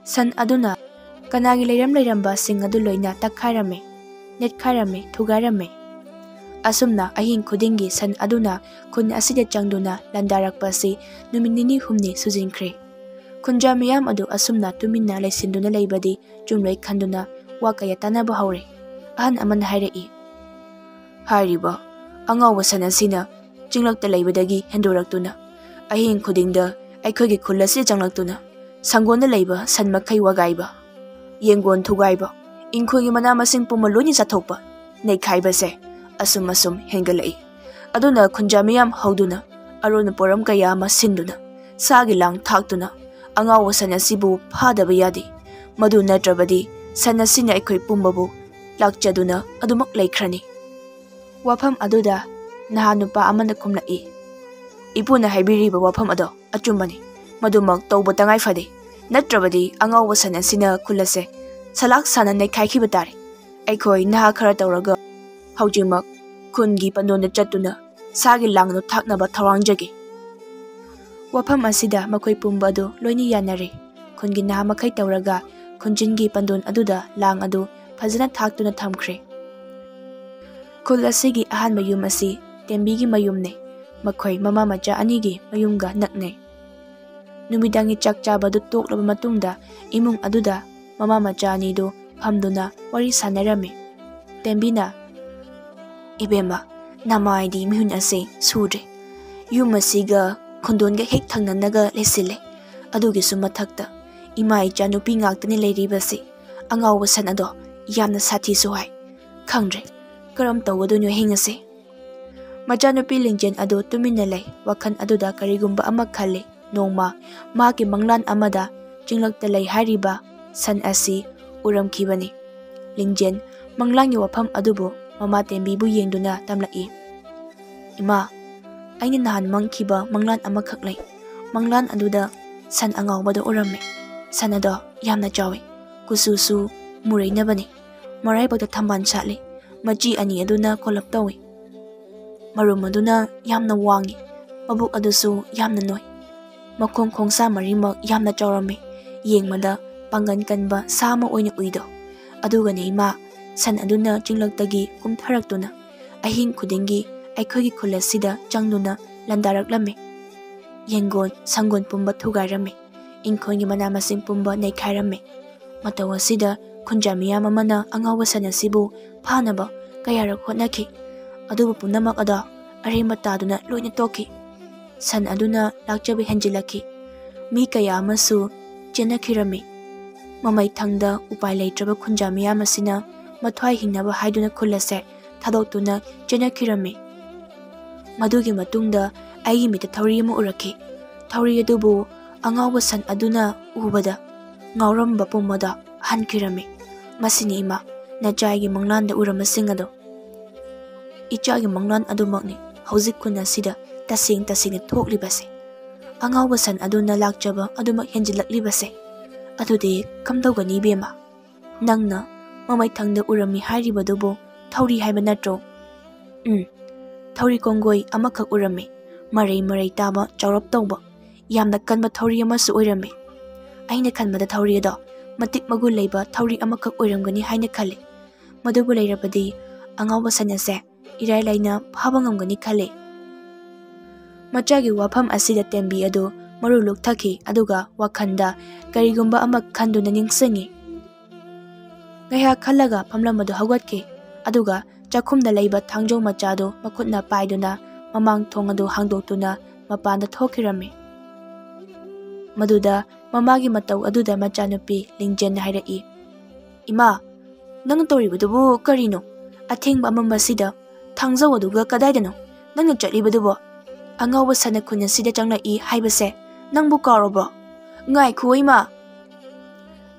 ꯁꯟ ꯑꯗꯨꯅ ꯀꯅꯥꯒꯤ ꯂꯩꯔꯝ ꯂꯩꯔꯝꯕꯁꯤꯡ ꯑꯗꯨ ꯂꯣꯏꯅ ꯇꯛꯈꯥꯏꯔꯝꯃꯤ, ꯅꯦꯠꯈꯥꯏꯔꯝꯃꯤ, ꯊꯨꯒꯥꯏꯔꯝꯃꯤ꯫ ꯑꯁꯨꯝꯅ ꯑꯍꯤꯡ ꯈꯨꯗꯤꯡꯒꯤ ꯁꯟ ꯑꯗꯨꯅ ꯈꯨꯟ ꯑꯁꯤꯗ ꯆꯪꯗꯨꯅ ꯂꯥꯟꯗꯥꯔꯛꯄ ꯑꯁꯤ ꯅꯨꯃꯤꯠ ꯅꯤꯅꯤ ꯍꯨꯝꯅꯤ ꯁꯨꯖꯤꯟꯈ꯭ꯔꯦ꯫ ꯈꯨꯟꯖꯥ ꯃꯤꯌꯥꯝ ꯑꯗꯨ ꯑꯁꯨꯝꯅ ꯇꯨꯃꯤꯟꯅ ꯂꯩꯁꯤꯟꯗꯨꯅ ꯂꯩꯕꯗꯤ ꯆꯨꯝꯂꯣꯏ ꯈꯟꯗꯨꯅ ꯋꯥ ꯀꯌꯥ ꯇꯥꯅꯕ ꯍꯧꯔꯦ꯫ ꯑꯍꯟ ꯑꯃꯅ ꯍꯥꯏꯔꯛꯏ, "ꯍꯥꯏꯔꯤꯕ ꯑꯉꯥꯎꯕ ꯁꯟ ꯑꯁꯤꯅ ꯆꯤꯡꯂꯛꯇ ꯂꯩꯕꯗꯒꯤ ꯍꯦꯟꯗꯣꯔꯛꯇꯨꯅ ꯑꯍꯤꯡ ꯈꯨꯗꯤꯡꯗ ꯑꯩꯈꯣꯏꯒꯤ ꯈꯨꯜ ꯑꯁꯤꯗ ꯆꯪꯂꯛꯇꯨꯅ ꯁꯪꯒꯣꯟꯗ ꯂꯩꯕ ꯁꯟ ꯃꯈꯩ ꯋꯥꯒꯥꯏꯕ, ꯌꯦꯟꯒꯣꯟ ꯊꯨꯒꯥꯏꯕ, ꯏꯪꯈꯣꯜꯒꯤ ꯃꯅꯥ ꯃꯁꯤꯡ ꯄꯨꯝꯕ ꯂꯣꯏꯅ ꯆꯥꯊꯣꯛꯄ, ꯅꯩꯈꯥꯏꯕꯁꯦ ꯑꯁꯨꯝ ꯑꯁꯨꯝ ꯍꯦꯟꯒꯠꯂꯛꯏ꯫ ꯑꯗꯨꯅ ꯈꯨꯟꯖꯥ ꯃꯤꯌꯥꯝ ꯍꯧꯗꯨꯅ ꯑꯔꯣꯟꯕ ꯄꯣꯔꯝ ꯀꯌꯥ ꯑꯃ ꯁꯤꯟꯗꯨꯅ ꯁꯥꯒꯤ ꯂꯥꯡ ꯊꯥꯛꯇꯨꯅ ꯑꯉꯥꯎꯕ ꯁꯟ ꯑꯁꯤꯕꯨ ꯐꯥꯗꯕ ꯌꯥꯗꯦ꯫ ꯃꯗꯨ ꯅꯠꯇ꯭ꯔꯕꯗꯤ ꯁꯟ ꯑꯁꯤꯅ ꯑꯩꯈꯣꯏ ꯄꯨꯝꯕꯕꯨ ꯂꯥꯛꯆꯗꯨꯅ ꯑꯗꯨꯃꯛ ꯂꯩꯈ꯭ꯔꯅꯤ꯫" ꯋꯥꯐꯝ ꯑꯗꯨꯗ ꯅꯍꯥ ꯅꯨꯄꯥ ꯑꯃꯅ ꯈꯨꯝꯂꯛꯏ, "ꯏꯄꯨꯅ ꯍꯥꯏꯕꯤꯔꯤꯕ ꯋꯥꯐꯝ ꯑꯗꯣ ꯑꯆꯨꯝꯕꯅꯤ꯫ ꯃꯗꯨꯃꯛ ꯇꯧꯕ ꯇꯉꯥꯏ ꯐꯗꯦ꯫ ꯅꯠꯇ꯭ꯔꯕꯗꯤ ꯑꯉꯥꯎꯕ ꯁꯟ ꯑꯁꯤꯅ ꯈꯨꯜ ꯑꯁꯦ ꯁꯂꯥꯛ ꯁꯥꯅ ꯅꯩꯈꯥꯏꯈꯤꯕ ꯇꯥꯔꯦ꯫ ꯑꯩꯈꯣꯏ ꯅꯍꯥ ꯈꯔ ꯇꯧꯔꯒ ꯍꯧꯖꯤꯛꯃꯛ ꯈꯨꯟꯒꯤ ꯄꯟꯗꯣꯟꯗ ꯆꯠꯇꯨꯅ ꯁꯥꯒꯤ ꯂꯥꯡꯗꯨ ꯊꯥꯛꯅꯕ ꯊꯧꯔꯥꯡꯖꯒꯦ꯫" ꯋꯥꯐꯝ ꯑꯁꯤꯗ ꯃꯈꯣꯏ ꯄꯨꯝꯕ ꯑꯗꯨ ꯂꯣꯏꯅ ꯌꯥꯅꯔꯦ꯫ ꯈꯨꯟꯒꯤ ꯅꯍꯥ ꯃꯈꯩ ꯇꯧꯔꯒ ꯈꯨꯟꯖꯤꯟꯒꯤ ꯄꯟꯗꯣꯟ ꯑꯗꯨꯗ ꯂꯥꯡ ꯑꯗꯨ ꯐꯖꯅ ꯊꯥꯛꯇꯨꯅ ꯊꯝꯈ꯭ꯔꯦ꯫ ꯈꯨꯜ ꯑꯁꯤꯒꯤ ꯑꯍꯥꯟꯕ ꯌꯨꯝ ꯑꯁꯤ ꯇꯦꯝꯕꯤꯒꯤ ꯃꯌꯨꯝꯅꯤ꯫ ꯃꯈꯣꯏ ꯃꯃꯥ ꯃꯆꯥ ꯑꯅꯤꯒꯤ ꯃꯌꯨꯝꯒ ꯅꯛꯅꯩ꯫ ꯅꯨꯃꯤꯗꯥꯡꯒꯤ ꯆꯥꯛ ꯆꯥꯕꯗꯨ ꯇꯣꯛꯂꯕ ꯃꯇꯨꯡꯗ ꯏꯃꯨꯡ ꯑꯗꯨꯗ ꯃꯃꯥ ꯃꯆꯥ ꯑꯅꯤꯗꯨ ꯐꯝꯗꯨꯅ ꯋꯥꯔꯤ ꯁꯥꯟꯅꯔꯝꯃꯤ꯫ ꯇꯦꯝꯕꯤꯅ, "ꯏꯕꯦꯝꯃ, ꯅꯃꯥꯏꯗꯤ ꯃꯤꯍꯨꯟ ꯑꯁꯦ ꯁꯨꯗ꯭ꯔꯦ꯫ ꯌꯨꯝ ꯑꯁꯤꯒ ꯈꯨꯟꯗꯣꯟꯒ ꯍꯦꯛ ꯊꯪꯅꯅꯒ ꯂꯩꯁꯤꯜꯂꯦ꯫ ꯑꯗꯨꯒꯤꯁꯨ ꯃꯊꯛꯇ ꯏꯃꯥ ꯏꯆꯥ ꯅꯨꯄꯤ ꯉꯥꯛꯇꯅꯤ ꯂꯩꯔꯤꯕꯁꯤ꯫ ꯑꯉꯥꯎꯕ ꯁꯟ ꯑꯗꯣ ꯌꯥꯝꯅ ꯁꯥꯊꯤꯁꯨ ꯍꯥꯏ꯫ ꯈꯪꯗ꯭ꯔꯦ, ꯀꯔꯝ ꯇꯧꯒꯗꯣꯏꯅꯣ ꯑꯍꯤꯡ ꯑꯁꯦ?" ꯃꯆꯥꯅꯨꯄꯤ ꯂꯤꯡꯖꯦꯟ ꯑꯗꯨ ꯇꯨꯃꯤꯟꯅ ꯂꯩ꯫ ꯋꯥꯈꯜ ꯑꯗꯨꯗ ꯀꯔꯤꯒꯨꯝꯕ ꯑꯃ ꯈꯜꯂꯤ꯫ ꯅꯣꯡꯃ ꯃꯍꯥꯛꯀꯤ ꯃꯪꯂꯥꯟ ꯑꯃꯗ ꯆꯤꯡꯂꯛꯇ ꯂꯩ ꯍꯥꯏꯔꯤꯕ ꯁꯟ ꯑꯁꯤ ꯎꯔꯝꯈꯤꯕꯅꯤ꯫ ꯂꯤꯡꯖꯦꯟ ꯃꯪꯂꯥꯟꯒꯤ ꯋꯥꯐꯝ ꯑꯗꯨꯕꯨ ꯃꯃꯥ ꯇꯦꯝꯕꯤꯕꯨ ꯌꯦꯡꯗꯨꯅ ꯇꯝꯂꯛꯏ, "ꯏꯃꯥ, ꯑꯩꯅ ꯅꯍꯥꯟ ꯃꯪꯈꯤꯕ ꯃꯪꯂꯥꯟ ꯑꯃꯈꯛ ꯂꯩ꯫ ꯃꯪꯂꯥꯟ ꯑꯗꯨꯗ ꯁꯟ ꯑꯉꯥꯎꯕꯗꯣ ꯎꯔꯝꯃꯦ꯫ ꯁꯟ ꯑꯗꯣ ꯌꯥꯝꯅ ꯆꯥꯎꯏ, ꯀꯨꯆꯨꯁꯨ ꯃꯨꯔꯩꯅꯕꯅꯤ, ꯃꯔꯥꯏꯕꯛꯇ ꯊꯝꯕꯥꯜ ꯁꯥꯠꯂꯤ, ꯃꯆꯤ ꯑꯅꯤ ꯑꯗꯨꯅ ꯀꯣꯜꯂꯞ ꯇꯧꯏ꯫ ꯃꯔꯨꯝ ꯑꯗꯨꯅ ꯌꯥꯝꯅ ꯋꯥꯡꯏ, ꯃꯕꯨꯛ ꯑꯗꯨꯁꯨ ꯌꯥꯝꯅ ꯅꯣꯏ꯫ ꯃꯈꯣꯡ ꯈꯣꯡꯁꯥ ꯃꯔꯤꯃꯛ ꯌꯥꯝꯅ ꯆꯥꯎꯔꯝꯃꯤ, ꯌꯦꯡꯕꯗ ꯄꯥꯡꯒꯜ ꯀꯟꯕ ꯁꯥ ꯑꯃ ꯑꯣꯏꯅ ꯎꯏꯗꯣ꯫ ꯑꯗꯨꯒꯅꯦ ꯏꯃꯥ, ꯁꯟ ꯑꯗꯨꯅ ꯆꯤꯡꯂꯛꯇꯒꯤ ꯀꯨꯝꯊꯔꯛꯇꯨꯅ ꯑꯍꯤꯡ ꯈꯨꯗꯤꯡꯒꯤ ꯑꯩꯈꯣꯏꯒꯤ ꯈꯨꯜ ꯑꯁꯤꯗ ꯆꯪꯗꯨꯅ ꯂꯥꯟꯗꯥꯔꯛꯂꯝꯃꯤ꯫ ꯌꯦꯟꯒꯣꯟ, ꯁꯪꯒꯣꯟ ꯄꯨꯝꯕ ꯊꯨꯒꯥꯏꯔꯝꯃꯤ, ꯏꯪꯈꯣꯜꯒꯤ ꯃꯅꯥ ꯃꯁꯤꯡ ꯄꯨꯝꯕ ꯅꯩꯈꯥꯏꯔꯝꯃꯤ꯫ ꯃꯇꯧ ꯑꯁꯤꯗ ꯈꯨꯟꯖꯥ ꯃꯤꯌꯥꯝ ꯑꯃꯅ ꯑꯉꯥꯎꯕ ꯁꯟ ꯑꯁꯤꯕꯨ ꯐꯥꯅꯕ ꯀꯌꯥꯔꯛ ꯍꯣꯠꯅꯈꯤ, ꯑꯗꯨꯕꯨ ꯄꯨꯝꯅꯃꯛ ꯑꯗꯣ ꯑꯔꯦꯝꯕ ꯇꯥꯗꯨꯅ ꯂꯣꯏꯅ ꯇꯣꯛꯈꯤ꯫ ꯁꯟ ꯑꯗꯨꯅ ꯂꯥꯛꯆꯕ ꯍꯦꯟꯖꯤꯜꯂꯛꯈꯤ꯫ ꯃꯤ ꯀꯌꯥ ꯑꯃꯁꯨ ꯆꯦꯟꯅꯈꯤꯔꯝꯃꯤ꯫ ꯃꯃꯩ ꯊꯪꯗ ꯎꯄꯥꯏ ꯂꯩꯇ꯭ꯔꯕ ꯈꯨꯟꯖꯥ ꯃꯤꯌꯥꯝ ꯑꯁꯤꯅ ꯃꯊ꯭ꯋꯥꯏ ꯍꯤꯡꯅꯕ ꯍꯥꯏꯗꯨꯅ ꯈꯨꯜ ꯑꯁꯦ ꯊꯥꯗꯣꯛꯇꯨꯅ ꯆꯦꯟꯅꯈꯤꯔꯝꯃꯤ꯫ ꯃꯗꯨꯒꯤ ꯃꯇꯨꯡꯗ ꯑꯩꯒꯤ ꯃꯤꯠꯇ ꯊꯧꯔꯤ ꯑꯃ ꯎꯔꯛꯈꯤ꯫ ꯊꯧꯔꯤ ꯑꯗꯨꯕꯨ ꯑꯉꯥꯎꯕ ꯁꯟ ꯑꯗꯨꯅ ꯎꯕꯗ ꯉꯥꯎꯔꯝꯕ ꯄꯨꯝꯕꯗ ꯍꯟꯈꯤꯔꯝꯃꯤ꯫ ꯃꯁꯤꯅꯤ ꯏꯃꯥ, ꯅꯆꯥꯒꯤ ꯃꯪꯂꯥꯟꯗ ꯎꯔꯝꯕꯁꯤꯡ ꯑꯗꯣ꯫ ꯏꯆꯥꯒꯤ ꯃꯪꯂꯥꯟ ꯑꯗꯨꯃꯛꯅꯤ ꯍꯧꯖꯤꯛ ꯈꯨꯟ ꯑꯁꯤꯗ ꯇꯁꯦꯡ ꯇꯁꯦꯡꯅ ꯊꯣꯛꯂꯤꯕꯁꯦ꯫ ꯑꯉꯥꯎꯕ ꯁꯟ ꯑꯗꯨꯅ ꯂꯥꯛꯆꯕ ꯑꯗꯨꯃꯛ ꯍꯦꯟꯖꯤꯜꯂꯛꯂꯤꯕꯁꯦ꯫ ꯑꯗꯨꯗꯤ ꯀꯝꯗꯧꯒꯅꯤ ꯏꯕꯦꯝꯃ? ꯅꯪꯅ ꯃꯃꯩ ꯊꯪꯗ ꯎꯔꯝꯃꯤ ꯍꯥꯏꯔꯤꯕꯗꯨꯕꯨ ꯊꯧꯔꯤ ꯍꯥꯏꯕ ꯅꯠꯇ꯭ꯔꯣ? ꯎꯝ, ꯊꯧꯔꯤ ꯀꯣꯡꯒꯣꯏ ꯑꯃꯈꯛ ꯎꯔꯝꯃꯤ, ꯃꯔꯩ ꯃꯔꯩ ꯇꯥꯕ, ꯆꯥꯎꯔꯞ ꯇꯧꯕ, ꯌꯥꯝꯅ ꯀꯟꯕ ꯊꯧꯔꯤ ꯑꯃꯁꯨ ꯑꯣꯏꯔꯝꯃꯤ꯫ ꯑꯩꯅ ꯈꯟꯕꯗ ꯊꯧꯔꯤ ꯑꯗꯣ ꯃꯇꯤꯛ ꯃꯒꯨꯟ ꯂꯩꯕ ꯊꯧꯔꯤ ꯑꯃꯈꯛ ꯑꯣꯏꯔꯝꯒꯅꯤ ꯍꯥꯏꯅ ꯈꯜꯂꯤ꯫ ꯃꯗꯨꯕꯨ ꯂꯩꯔꯕꯗꯤ ꯑꯉꯥꯎꯕ ꯁꯟ ꯑꯁꯦ ꯏꯔꯥꯏ ꯂꯥꯏꯅ ꯐꯥꯕ ꯉꯝꯒꯅꯤ ꯈꯜꯂꯤ꯫ ꯃꯆꯥꯒꯤ ꯋꯥꯐꯝ ꯑꯁꯤꯗ ꯇꯦꯝꯕꯤ ꯑꯗꯨ ꯃꯔꯨ ꯂꯨꯛꯊꯈꯤ, ꯑꯗꯨꯒ ꯋꯥꯈꯜꯗ ꯀꯔꯤꯒꯨꯝꯕ ꯑꯃ ꯈꯟꯗꯨꯅ ꯅꯤꯡꯁꯤꯡꯉꯤ꯫ ꯉꯥꯏꯍꯥꯛ ꯈꯜꯂꯒ ꯐꯝꯂꯝꯕꯗꯨ ꯍꯧꯒꯠꯈꯤ, ꯑꯗꯨꯒ ꯆꯥꯛꯈꯨꯝꯗ ꯂꯩꯕ ꯊꯥꯡꯖꯧ ꯃꯆꯥꯗꯨ ꯃꯈꯨꯠꯅ ꯄꯥꯏꯗꯨꯅ ꯃꯃꯥꯡ ꯊꯣꯡ ꯑꯗꯨ ꯍꯥꯡꯗꯣꯛꯇꯨꯅ ꯃꯄꯥꯟꯗ ꯊꯣꯛꯈꯤꯔꯝꯃꯤ꯫ ꯃꯗꯨꯗ ꯃꯃꯥꯒꯤ ꯃꯇꯧ ꯑꯗꯨꯗ ꯃꯆꯥꯅꯨꯄꯤ ꯂꯤꯡꯖꯦꯟꯅ ꯍꯥꯏꯔꯛꯏ, "ꯏꯃꯥ, ꯅꯪꯅ ꯇꯧꯔꯤꯕꯗꯨꯕꯨ ꯀꯔꯤꯅꯣ? ꯑꯊꯦꯡꯕ ꯑꯃꯝꯕꯁꯤꯗ ꯊꯥꯡꯖꯧ ꯑꯗꯨꯒ ꯀꯗꯥꯏꯗꯅꯣ ꯅꯪꯅ ꯆꯠꯂꯤꯕꯗꯨꯕꯣ? ꯑꯉꯥꯎꯕ ꯁꯟꯅ ꯈꯨꯟ ꯑꯁꯤꯗ ꯆꯪꯂꯛꯏ ꯍꯥꯏꯕꯁꯦ ꯅꯪꯕꯨ ꯀꯥꯎꯔꯕ꯭ꯔꯣ? ꯉꯥꯏꯈꯣ ꯏꯃꯥ!"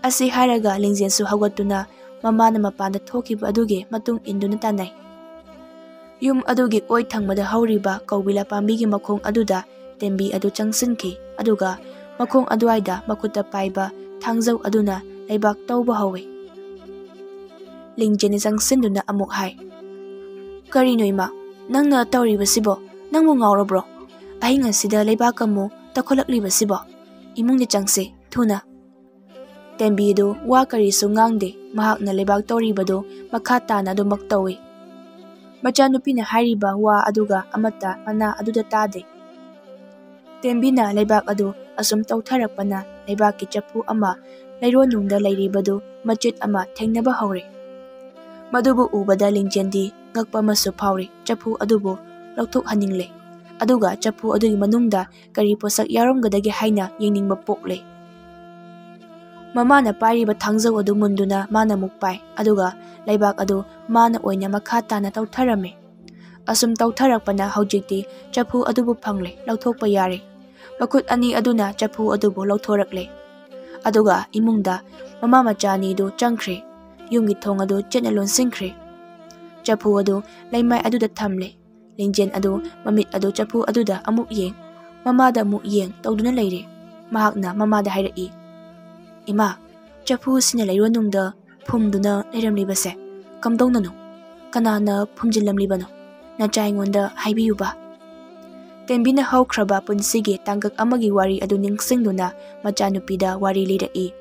ꯑꯁꯤ ꯍꯥꯏꯔꯒ ꯂꯤꯡꯖꯦꯟꯁꯨ ꯍꯧꯒꯠꯇꯨꯅ ꯃꯃꯥꯅ ꯃꯄꯥꯟꯗ ꯊꯣꯛꯈꯤꯕ ꯑꯗꯨꯒꯤ ꯃꯇꯨꯡ ꯏꯟꯗꯨꯅ ꯇꯥꯟꯅꯩ꯫ ꯌꯨꯝ ꯑꯗꯨꯒꯤ ꯑꯣꯏ ꯊꯪꯕꯗ ꯍꯧꯔꯤꯕ ꯀꯧꯕꯤꯂꯥ ꯄꯥꯝꯕꯤꯒꯤ ꯃꯈꯣꯡ ꯑꯗꯨꯗ ꯇꯦꯝꯕꯤ ꯑꯗꯨ ꯆꯪꯁꯤꯟꯈꯤ, ꯑꯗꯨꯒ ꯃꯈꯣꯡ ꯑꯗꯨꯋꯥꯏꯗ ꯃꯈꯨꯠꯇ ꯄꯥꯏꯕ ꯊꯥꯡꯖꯧ ꯑꯗꯨꯅ ꯂꯩꯕꯥꯛ ꯇꯧꯕ ꯍꯧꯏ꯫ ꯂꯤꯡꯖꯦꯟꯅ ꯆꯪꯁꯤꯟꯗꯨꯅ ꯑꯃꯨꯛ ꯍꯥꯏ, "ꯀꯔꯤꯅꯣ ꯏꯃꯥ, ꯅꯪꯅ ꯇꯧꯔꯤꯕꯁꯤꯕꯣ? ꯅꯪꯕꯨ ꯉꯥꯎꯔꯕ꯭ꯔꯣ? ꯑꯍꯤꯡ ꯑꯁꯤꯗ ꯂꯩꯕꯥꯛ ꯑꯃꯨꯛ ꯇꯧꯈꯠꯂꯛꯂꯤꯕꯁꯤꯕꯣ? ꯏꯃꯨꯡꯗ ꯆꯪꯁꯤ, ꯊꯨꯅ!" ꯇꯦꯝꯕꯤ ꯑꯗꯨ ꯋꯥ ꯀꯔꯤꯁꯨ ꯉꯥꯡꯗꯦ꯫ ꯃꯍꯥꯛꯅ ꯂꯩꯕꯥꯛ ꯇꯧꯔꯤꯕꯗꯨ ꯃꯈꯥ ꯇꯥꯅ ꯑꯗꯨꯃꯛ ꯇꯧꯏ꯫ ꯃꯆꯥꯅꯨꯄꯤꯅ ꯍꯥꯏꯔꯤꯕ ꯋꯥ ꯑꯗꯨꯒ ꯑꯃꯠꯇ ꯃꯅꯥ ꯑꯗꯨꯗ ꯇꯥꯗꯦ꯫ ꯇꯦꯝꯕꯤꯅ ꯂꯩꯕꯥꯛ ꯑꯗꯨ ꯑꯁꯨꯝ ꯇꯧꯊꯔꯛꯄꯅ ꯂꯩꯕꯥꯛꯀꯤ ꯆꯐꯨ ꯑꯃ ꯂꯩꯔꯣꯟꯅꯨꯡꯗ ꯂꯩꯔꯤꯕꯗꯨ ꯃꯆꯦꯠ ꯑꯃ ꯊꯦꯡꯅꯕ ꯍꯧꯔꯦ꯫ ꯃꯗꯨꯕꯨ ꯎꯕꯗ ꯂꯤꯡꯖꯦꯟꯗꯤ ꯉꯛꯄ ꯑꯃꯁꯨ ꯐꯥꯎꯔꯤ꯫ ꯆꯐꯨ ꯑꯗꯨꯕꯨ ꯂꯧꯊꯣꯛꯍꯟꯅꯤꯡꯂꯦ, ꯑꯗꯨꯒ ꯆꯐꯨ ꯑꯗꯨꯒꯤ ꯃꯅꯨꯡꯗ ꯀꯔꯤ ꯄꯣꯠꯁꯛ ꯌꯥꯎꯔꯝꯒꯗꯒꯦ ꯍꯥꯏꯅ ꯌꯦꯡꯅꯤꯡꯕ ꯄꯣꯛꯂꯦ꯫ ꯃꯃꯥꯅ ꯄꯥꯏꯔꯤꯕ ꯊꯥꯡꯖꯧ ꯑꯗꯨ ꯃꯨꯟꯗꯨꯅ ꯃꯥꯅ ꯑꯃꯨꯛ ꯄꯥꯏ, ꯑꯗꯨꯒ ꯂꯩꯕꯥꯛ ꯑꯗꯨ ꯃꯥꯅ ꯑꯣꯏꯅ ꯃꯈꯥ ꯇꯥꯅ ꯇꯧꯊꯔꯝꯃꯤ꯫ ꯑꯁꯨꯝ ꯇꯧꯊꯔꯛꯄꯅ ꯍꯧꯖꯤꯛꯇꯤ ꯆꯐꯨ ꯑꯗꯨꯕꯨ ꯐꯪꯂꯦ, ꯂꯧꯊꯣꯛꯄ ꯌꯥꯔꯦ꯫ ꯃꯈꯨꯠ ꯑꯅꯤ ꯑꯗꯨꯅ ꯆꯐꯨ ꯑꯗꯨꯕꯨ ꯂꯧꯊꯣꯔꯛꯂꯦ, ꯑꯗꯨꯒ ꯏꯃꯨꯡꯗ ꯃꯃꯥ ꯃꯆꯥ ꯑꯅꯤꯗꯨ ꯆꯪꯈ꯭ꯔꯦ꯫ ꯌꯨꯝꯒꯤ ꯊꯣꯡ ꯑꯗꯨ ꯆꯦꯠꯅ ꯂꯣꯟꯁꯤꯟꯈ꯭ꯔꯦ꯫ ꯆꯐꯨ ꯑꯗꯨ ꯂꯩꯃꯥꯏ ꯑꯗꯨꯗ ꯊꯝꯂꯦ꯫ ꯂꯤꯡꯖꯦꯟ ꯑꯗꯨ ꯃꯃꯤꯠ ꯑꯗꯨ ꯆꯐꯨ ꯑꯗꯨꯗ ꯑꯃꯨꯛ ꯌꯦꯡ, ꯃꯃꯥꯗ ꯑꯃꯨꯛ ꯌꯦꯡ ꯇꯧꯗꯨꯅ ꯂꯩꯔꯦ꯫ ꯃꯍꯥꯛꯅ ꯃꯃꯥꯗ ꯍꯥꯏꯔꯛꯏ, "ꯏꯃꯥ, ꯆꯐꯨ ꯑꯁꯤꯅ ꯂꯩꯔꯣꯟꯅꯨꯡꯗ ꯐꯨꯝꯗꯨꯅ ꯂꯩꯔꯝꯂꯤꯕꯁꯦ ꯀꯝꯗꯧꯅꯅꯣ? ꯀꯅꯥꯅ ꯐꯨꯝꯖꯤꯜꯂꯝꯂꯤꯕꯅꯣ? ꯅꯆꯥ ꯑꯩꯉꯣꯟꯗ ꯍꯥꯏꯕꯤꯌꯨꯕ?" ꯇꯦꯝꯕꯤꯅ ꯍꯧꯈ꯭ꯔꯕ ꯄꯨꯟꯁꯤꯒꯤ ꯇꯥꯡꯀꯛ ꯑꯃꯒꯤ ꯋꯥꯔꯤ ꯑꯗꯨ ꯅꯤꯡꯁꯤꯡꯗꯨꯅ ꯃꯆꯥꯅꯨꯄꯤꯗ ꯋꯥꯔꯤ ꯂꯤꯔꯛꯏ꯫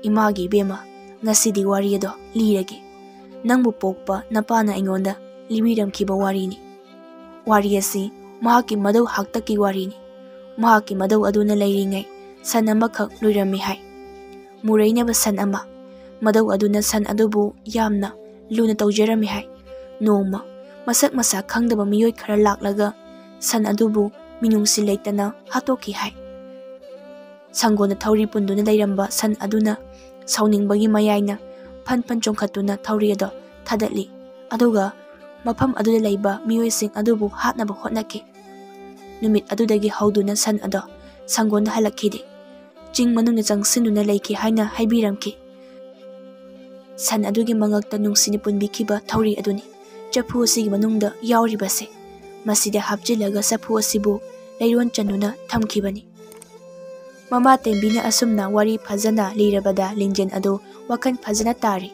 "ꯏꯃꯥꯒꯤ ꯏꯕꯦꯝꯃ, ꯉꯁꯤꯗꯤ ꯋꯥꯔꯤ ꯑꯗꯣ ꯂꯤꯔꯒꯦ꯫ ꯅꯪꯕꯨ ꯄꯣꯛꯄ ꯅꯄꯥꯅ ꯑꯩꯉꯣꯟꯗ ꯂꯤꯕꯤꯔꯝꯈꯤꯕ ꯋꯥꯔꯤꯅꯤ꯫ ꯋꯥꯔꯤ ꯑꯁꯤ ꯃꯍꯥꯛꯀꯤ ꯃꯙꯧ ꯍꯥꯛꯇꯛꯀꯤ ꯋꯥꯔꯤꯅꯤ꯫ ꯃꯍꯥꯛꯀꯤ ꯃꯙꯧ ꯑꯗꯨꯅ ꯂꯩꯔꯤꯉꯩ ꯁꯟ ꯑꯃꯈꯛ ꯂꯣꯏꯔꯝꯃꯤ ꯍꯥꯏ꯫ ꯃꯨꯔꯩꯅꯕ ꯁꯟ ꯑꯃ꯫ ꯃꯙꯧ ꯑꯗꯨꯅ ꯁꯟ ꯑꯗꯨꯕꯨ ꯌꯥꯝꯅ ꯂꯨꯅ ꯇꯧꯖꯔꯝꯃꯤ ꯍꯥꯏ꯫ ꯅꯣꯡꯃ ꯃꯁꯛ ꯃꯁꯥ ꯈꯪꯗꯕ ꯃꯤꯑꯣꯏ ꯈꯔ ꯂꯥꯛꯂꯒ ꯁꯟ ꯑꯗꯨꯕꯨ ꯃꯤꯅꯨꯡꯁꯤ ꯂꯩꯇꯅ ꯍꯥꯠꯇꯣꯛꯈꯤ ꯍꯥꯏ꯫ ꯁꯪꯒꯣꯟꯗ ꯊꯧꯔꯤ ꯄꯨꯟꯗꯨꯅ ꯂꯩꯔꯝꯕ ꯁꯟ ꯑꯗꯨꯅ ꯁꯥꯎꯅꯤꯡꯕꯒꯤ ꯃꯌꯥꯏꯅ ꯐꯟ ꯐꯟ ꯆꯣꯡꯈꯠꯇꯨꯅ ꯊꯧꯔꯤ ꯑꯗꯣ ꯊꯥꯗꯠꯂꯤ, ꯑꯗꯨꯒ ꯃꯐꯝ ꯑꯗꯨꯗ ꯂꯩꯕ ꯃꯤꯑꯣꯏꯁꯤꯡ ꯑꯗꯨꯕꯨ ꯍꯥꯠꯅꯕ ꯍꯣꯠꯅꯈꯤ꯫ ꯅꯨꯃꯤꯠ ꯑꯗꯨꯗꯒꯤ ꯍꯧꯗꯨꯅ ꯁꯟ ꯑꯗꯣ ꯁꯪꯒꯣꯟꯗ ꯍꯜꯂꯛꯈꯤꯗꯦ꯫ ꯆꯤꯡ ꯃꯅꯨꯡꯗ ꯆꯪꯁꯤꯟꯗꯨꯅ ꯂꯩꯈꯤ ꯍꯥꯏꯅ ꯍꯥꯏꯕꯤꯔꯝꯈꯤ꯫ ꯁꯟ ꯑꯗꯨꯒꯤ ꯃꯉꯛꯇ ꯅꯨꯡꯁꯤꯅ ꯄꯨꯟꯕꯤꯈꯤꯕ ꯊꯧꯔꯤ ꯑꯗꯨꯅꯤ ꯆꯐꯨ ꯑꯁꯤꯒꯤ ꯃꯅꯨꯡꯗ ꯌꯥꯎꯔꯤꯕꯁꯦ꯫ ꯃꯁꯤꯗ ꯍꯥꯞꯆꯤꯜꯂꯒ ꯆꯐꯨ ꯑꯁꯤꯕꯨ ꯂꯩꯔꯣꯟ ꯆꯟꯗꯨꯅ ꯊꯝꯈꯤꯕꯅꯤ꯫ ꯃꯃꯥ ꯇꯦꯝꯕꯤꯅ ꯑꯁꯨꯝꯅ ꯋꯥꯔꯤ ꯐꯖꯅ ꯂꯤꯔꯕꯗ ꯂꯤꯡꯖꯦꯜ ꯑꯗꯨ ꯋꯥꯈꯜ ꯐꯖꯅ ꯇꯥꯔꯤ꯫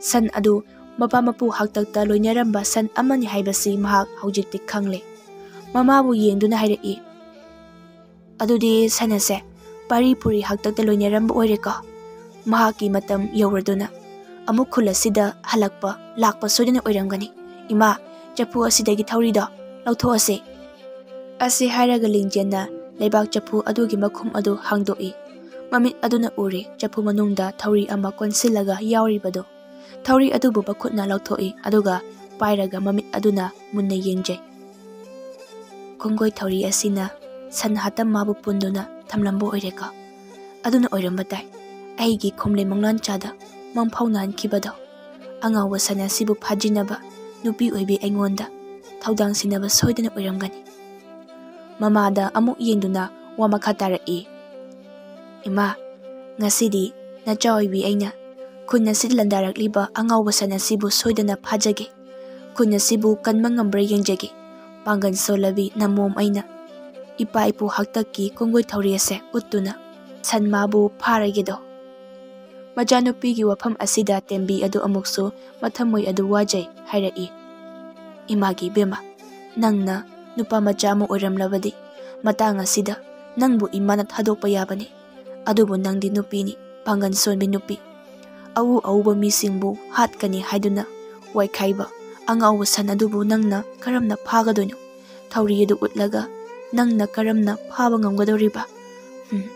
ꯁꯟ ꯑꯗꯨ ꯃꯄꯥ ꯃꯄꯨ ꯍꯥꯛꯇꯛꯇ ꯂꯣꯏꯅꯔꯝꯕ ꯁꯟ ꯑꯃꯅꯤ ꯍꯥꯏꯕꯁꯤ ꯃꯍꯥꯛ ꯍꯧꯖꯤꯛꯇꯤ ꯈꯪꯂꯦ꯫ ꯃꯃꯥꯕꯨ ꯌꯦꯡꯗꯨꯅ ꯍꯥꯏꯔꯛꯏ, "ꯑꯗꯨꯗꯤ ꯁꯟ ꯑꯁꯦ ꯄꯥꯔꯤ ꯄꯨꯔꯤ ꯍꯥꯛꯇꯛꯇ ꯂꯣꯏꯅꯔꯝꯕ ꯑꯣꯏꯔꯦꯀꯣ? ꯃꯍꯥꯛꯀꯤ ꯃꯇꯝ ꯌꯧꯔꯗꯨꯅ ꯑꯃꯨꯛ ꯈꯨꯜ ꯑꯁꯤꯗ ꯍꯜꯂꯛꯄ ꯂꯥꯛꯄ ꯁꯣꯏꯗꯅ ꯑꯣꯏꯔꯝꯒꯅꯤ꯫ ꯏꯃꯥ, ꯆꯐꯨ ꯑꯁꯤꯗꯒꯤ ꯊꯧꯔꯤꯗꯣ ꯂꯧꯊꯣꯛꯑꯁꯤ꯫" ꯑꯁꯤ ꯍꯥꯏꯔꯒ ꯂꯤꯡꯖꯦꯜꯅ ꯂꯩꯕꯥꯛ ꯆꯐꯨ ꯑꯗꯨꯒꯤ ꯃꯈꯨꯝ ꯑꯗꯨ ꯍꯥꯡꯗꯣꯛꯏ꯫ ꯃꯃꯤꯠ ꯑꯗꯨꯅ ꯎꯔꯦ ꯆꯐꯨ ꯃꯅꯨꯡꯗ ꯊꯧꯔꯤ ꯑꯃ ꯀꯣꯟꯁꯤꯜꯂꯒ ꯌꯥꯎꯔꯤꯕꯗꯨ꯫ ꯊꯧꯔꯤ ꯑꯗꯨꯕꯨ ꯃꯈꯨꯠꯅ ꯂꯧꯊꯣꯛꯏ, ꯑꯗꯨꯒ ꯄꯥꯏꯔꯒ ꯃꯃꯤꯠ ꯑꯗꯨꯅ ꯃꯨꯟꯅ ꯌꯦꯡꯖꯩ꯫ ꯀꯣꯡꯒꯣꯏ ꯊꯧꯔꯤ ꯑꯁꯤꯅ ꯁꯟ ꯍꯥꯠꯇ ꯃꯥꯕꯨ ꯄꯨꯟꯗꯨꯅ ꯊꯝꯂꯝꯕ ꯑꯣꯏꯔꯦꯀꯣ? ꯑꯗꯨꯅ ꯑꯣꯏꯔꯝꯕ ꯇꯥꯏ꯫ ꯑꯩꯒꯤ ꯈꯣꯝꯂꯩ ꯃꯪꯂꯥꯟꯆꯥꯗ ꯃꯪꯐꯥꯎꯅꯍꯟꯈꯤꯕꯗꯣ꯫ ꯑꯉꯥꯎꯕ ꯁꯟ ꯑꯁꯤꯕꯨ ꯐꯥꯖꯤꯟꯅꯕ ꯅꯨꯄꯤ ꯑꯣꯏꯕꯤ ꯑꯩꯉꯣꯟꯗ ꯊꯧꯗꯥꯡ ꯁꯤꯟꯅꯕ ꯁꯣꯏꯗꯅ ꯑꯣꯏꯔꯝꯒꯅꯤ꯫ ꯃꯃꯥꯗ ꯑꯃꯨꯛ ꯌꯦꯡꯗꯨꯅ ꯋꯥ ꯃꯈꯥ ꯇꯥꯔꯛꯏ, "ꯏꯃꯥ, ꯉꯁꯤꯗꯤ ꯅꯆꯥ ꯑꯣꯏꯕꯤ ꯑꯩꯅ ꯈꯨꯟ ꯑꯁꯤꯗ ꯂꯥꯟꯗꯥꯔꯛꯂꯤꯕ ꯑꯉꯥꯎꯕ ꯁꯟ ꯑꯁꯤꯕꯨ ꯁꯣꯏꯗꯅ ꯐꯥꯖꯒꯦ꯫ ꯈꯨꯟ ꯑꯁꯤꯕꯨ ꯀꯟꯕ ꯉꯝꯕ꯭ꯔꯥ ꯌꯦꯡꯖꯒꯦ꯫ ꯄꯥꯡꯒꯜ ꯁꯣꯜꯂꯕꯤ ꯅꯃꯣꯝ ꯑꯩꯅ ꯏꯄꯥ ꯏꯄꯨ ꯍꯥꯛꯇꯛꯀꯤ ꯀꯣꯡꯒꯣꯏ ꯊꯧꯔꯤ ꯑꯁꯦ ꯎꯠꯇꯨꯅ ꯁꯟ ꯃꯥꯕꯨ ꯐꯥꯔꯒꯦꯗꯣ꯫" ꯃꯆꯥꯅꯨꯄꯤꯒꯤ ꯋꯥꯐꯝ ꯑꯁꯤꯗ ꯇꯦꯝꯕꯤ ꯑꯗꯨ ꯑꯃꯨꯛꯁꯨ ꯃꯊꯃꯣꯏ ꯑꯗꯨ ꯋꯥꯖꯩ ꯍꯥꯏꯔꯛꯏ꯫ "ꯏꯃꯥꯒꯤ ꯏꯕꯦꯝꯃ, ꯅꯪꯅ ꯅꯨꯄꯥ ꯃꯆꯥ ꯑꯃ ꯑꯣꯏꯔꯝꯂꯕꯗꯤ ꯃꯇꯥꯡ ꯑꯁꯤꯗ ꯅꯪꯕꯨ ꯏꯃꯥꯅ ꯊꯥꯗꯣꯛꯄ ꯌꯥꯕꯅꯤ꯫ ꯑꯗꯨꯕꯨ ꯅꯪꯗꯤ ꯅꯨꯄꯤꯅꯤ, ꯄꯥꯡꯒꯜ ꯁꯣꯟꯕꯤ ꯅꯨꯄꯤ꯫ ꯑꯎ ꯑꯎꯕ ꯃꯤꯁꯤꯡꯕꯨ ꯍꯥꯠꯀꯅꯤ ꯍꯥꯏꯗꯨꯅ ꯋꯥꯏꯈꯥꯏꯕ ꯑꯉꯥꯎꯕ ꯁꯟ ꯑꯗꯨꯕꯨ ꯅꯪꯅ ꯀꯔꯝꯅ ꯐꯥꯒꯗꯣꯏꯅꯣ? ꯊꯧꯔꯤ ꯑꯗꯨ ꯎꯠꯂꯒ ꯅꯪꯅ ꯀꯔꯝꯅ ꯐꯥꯕ ꯉꯝꯒꯗꯧꯔꯤꯕ? ꯎꯝ,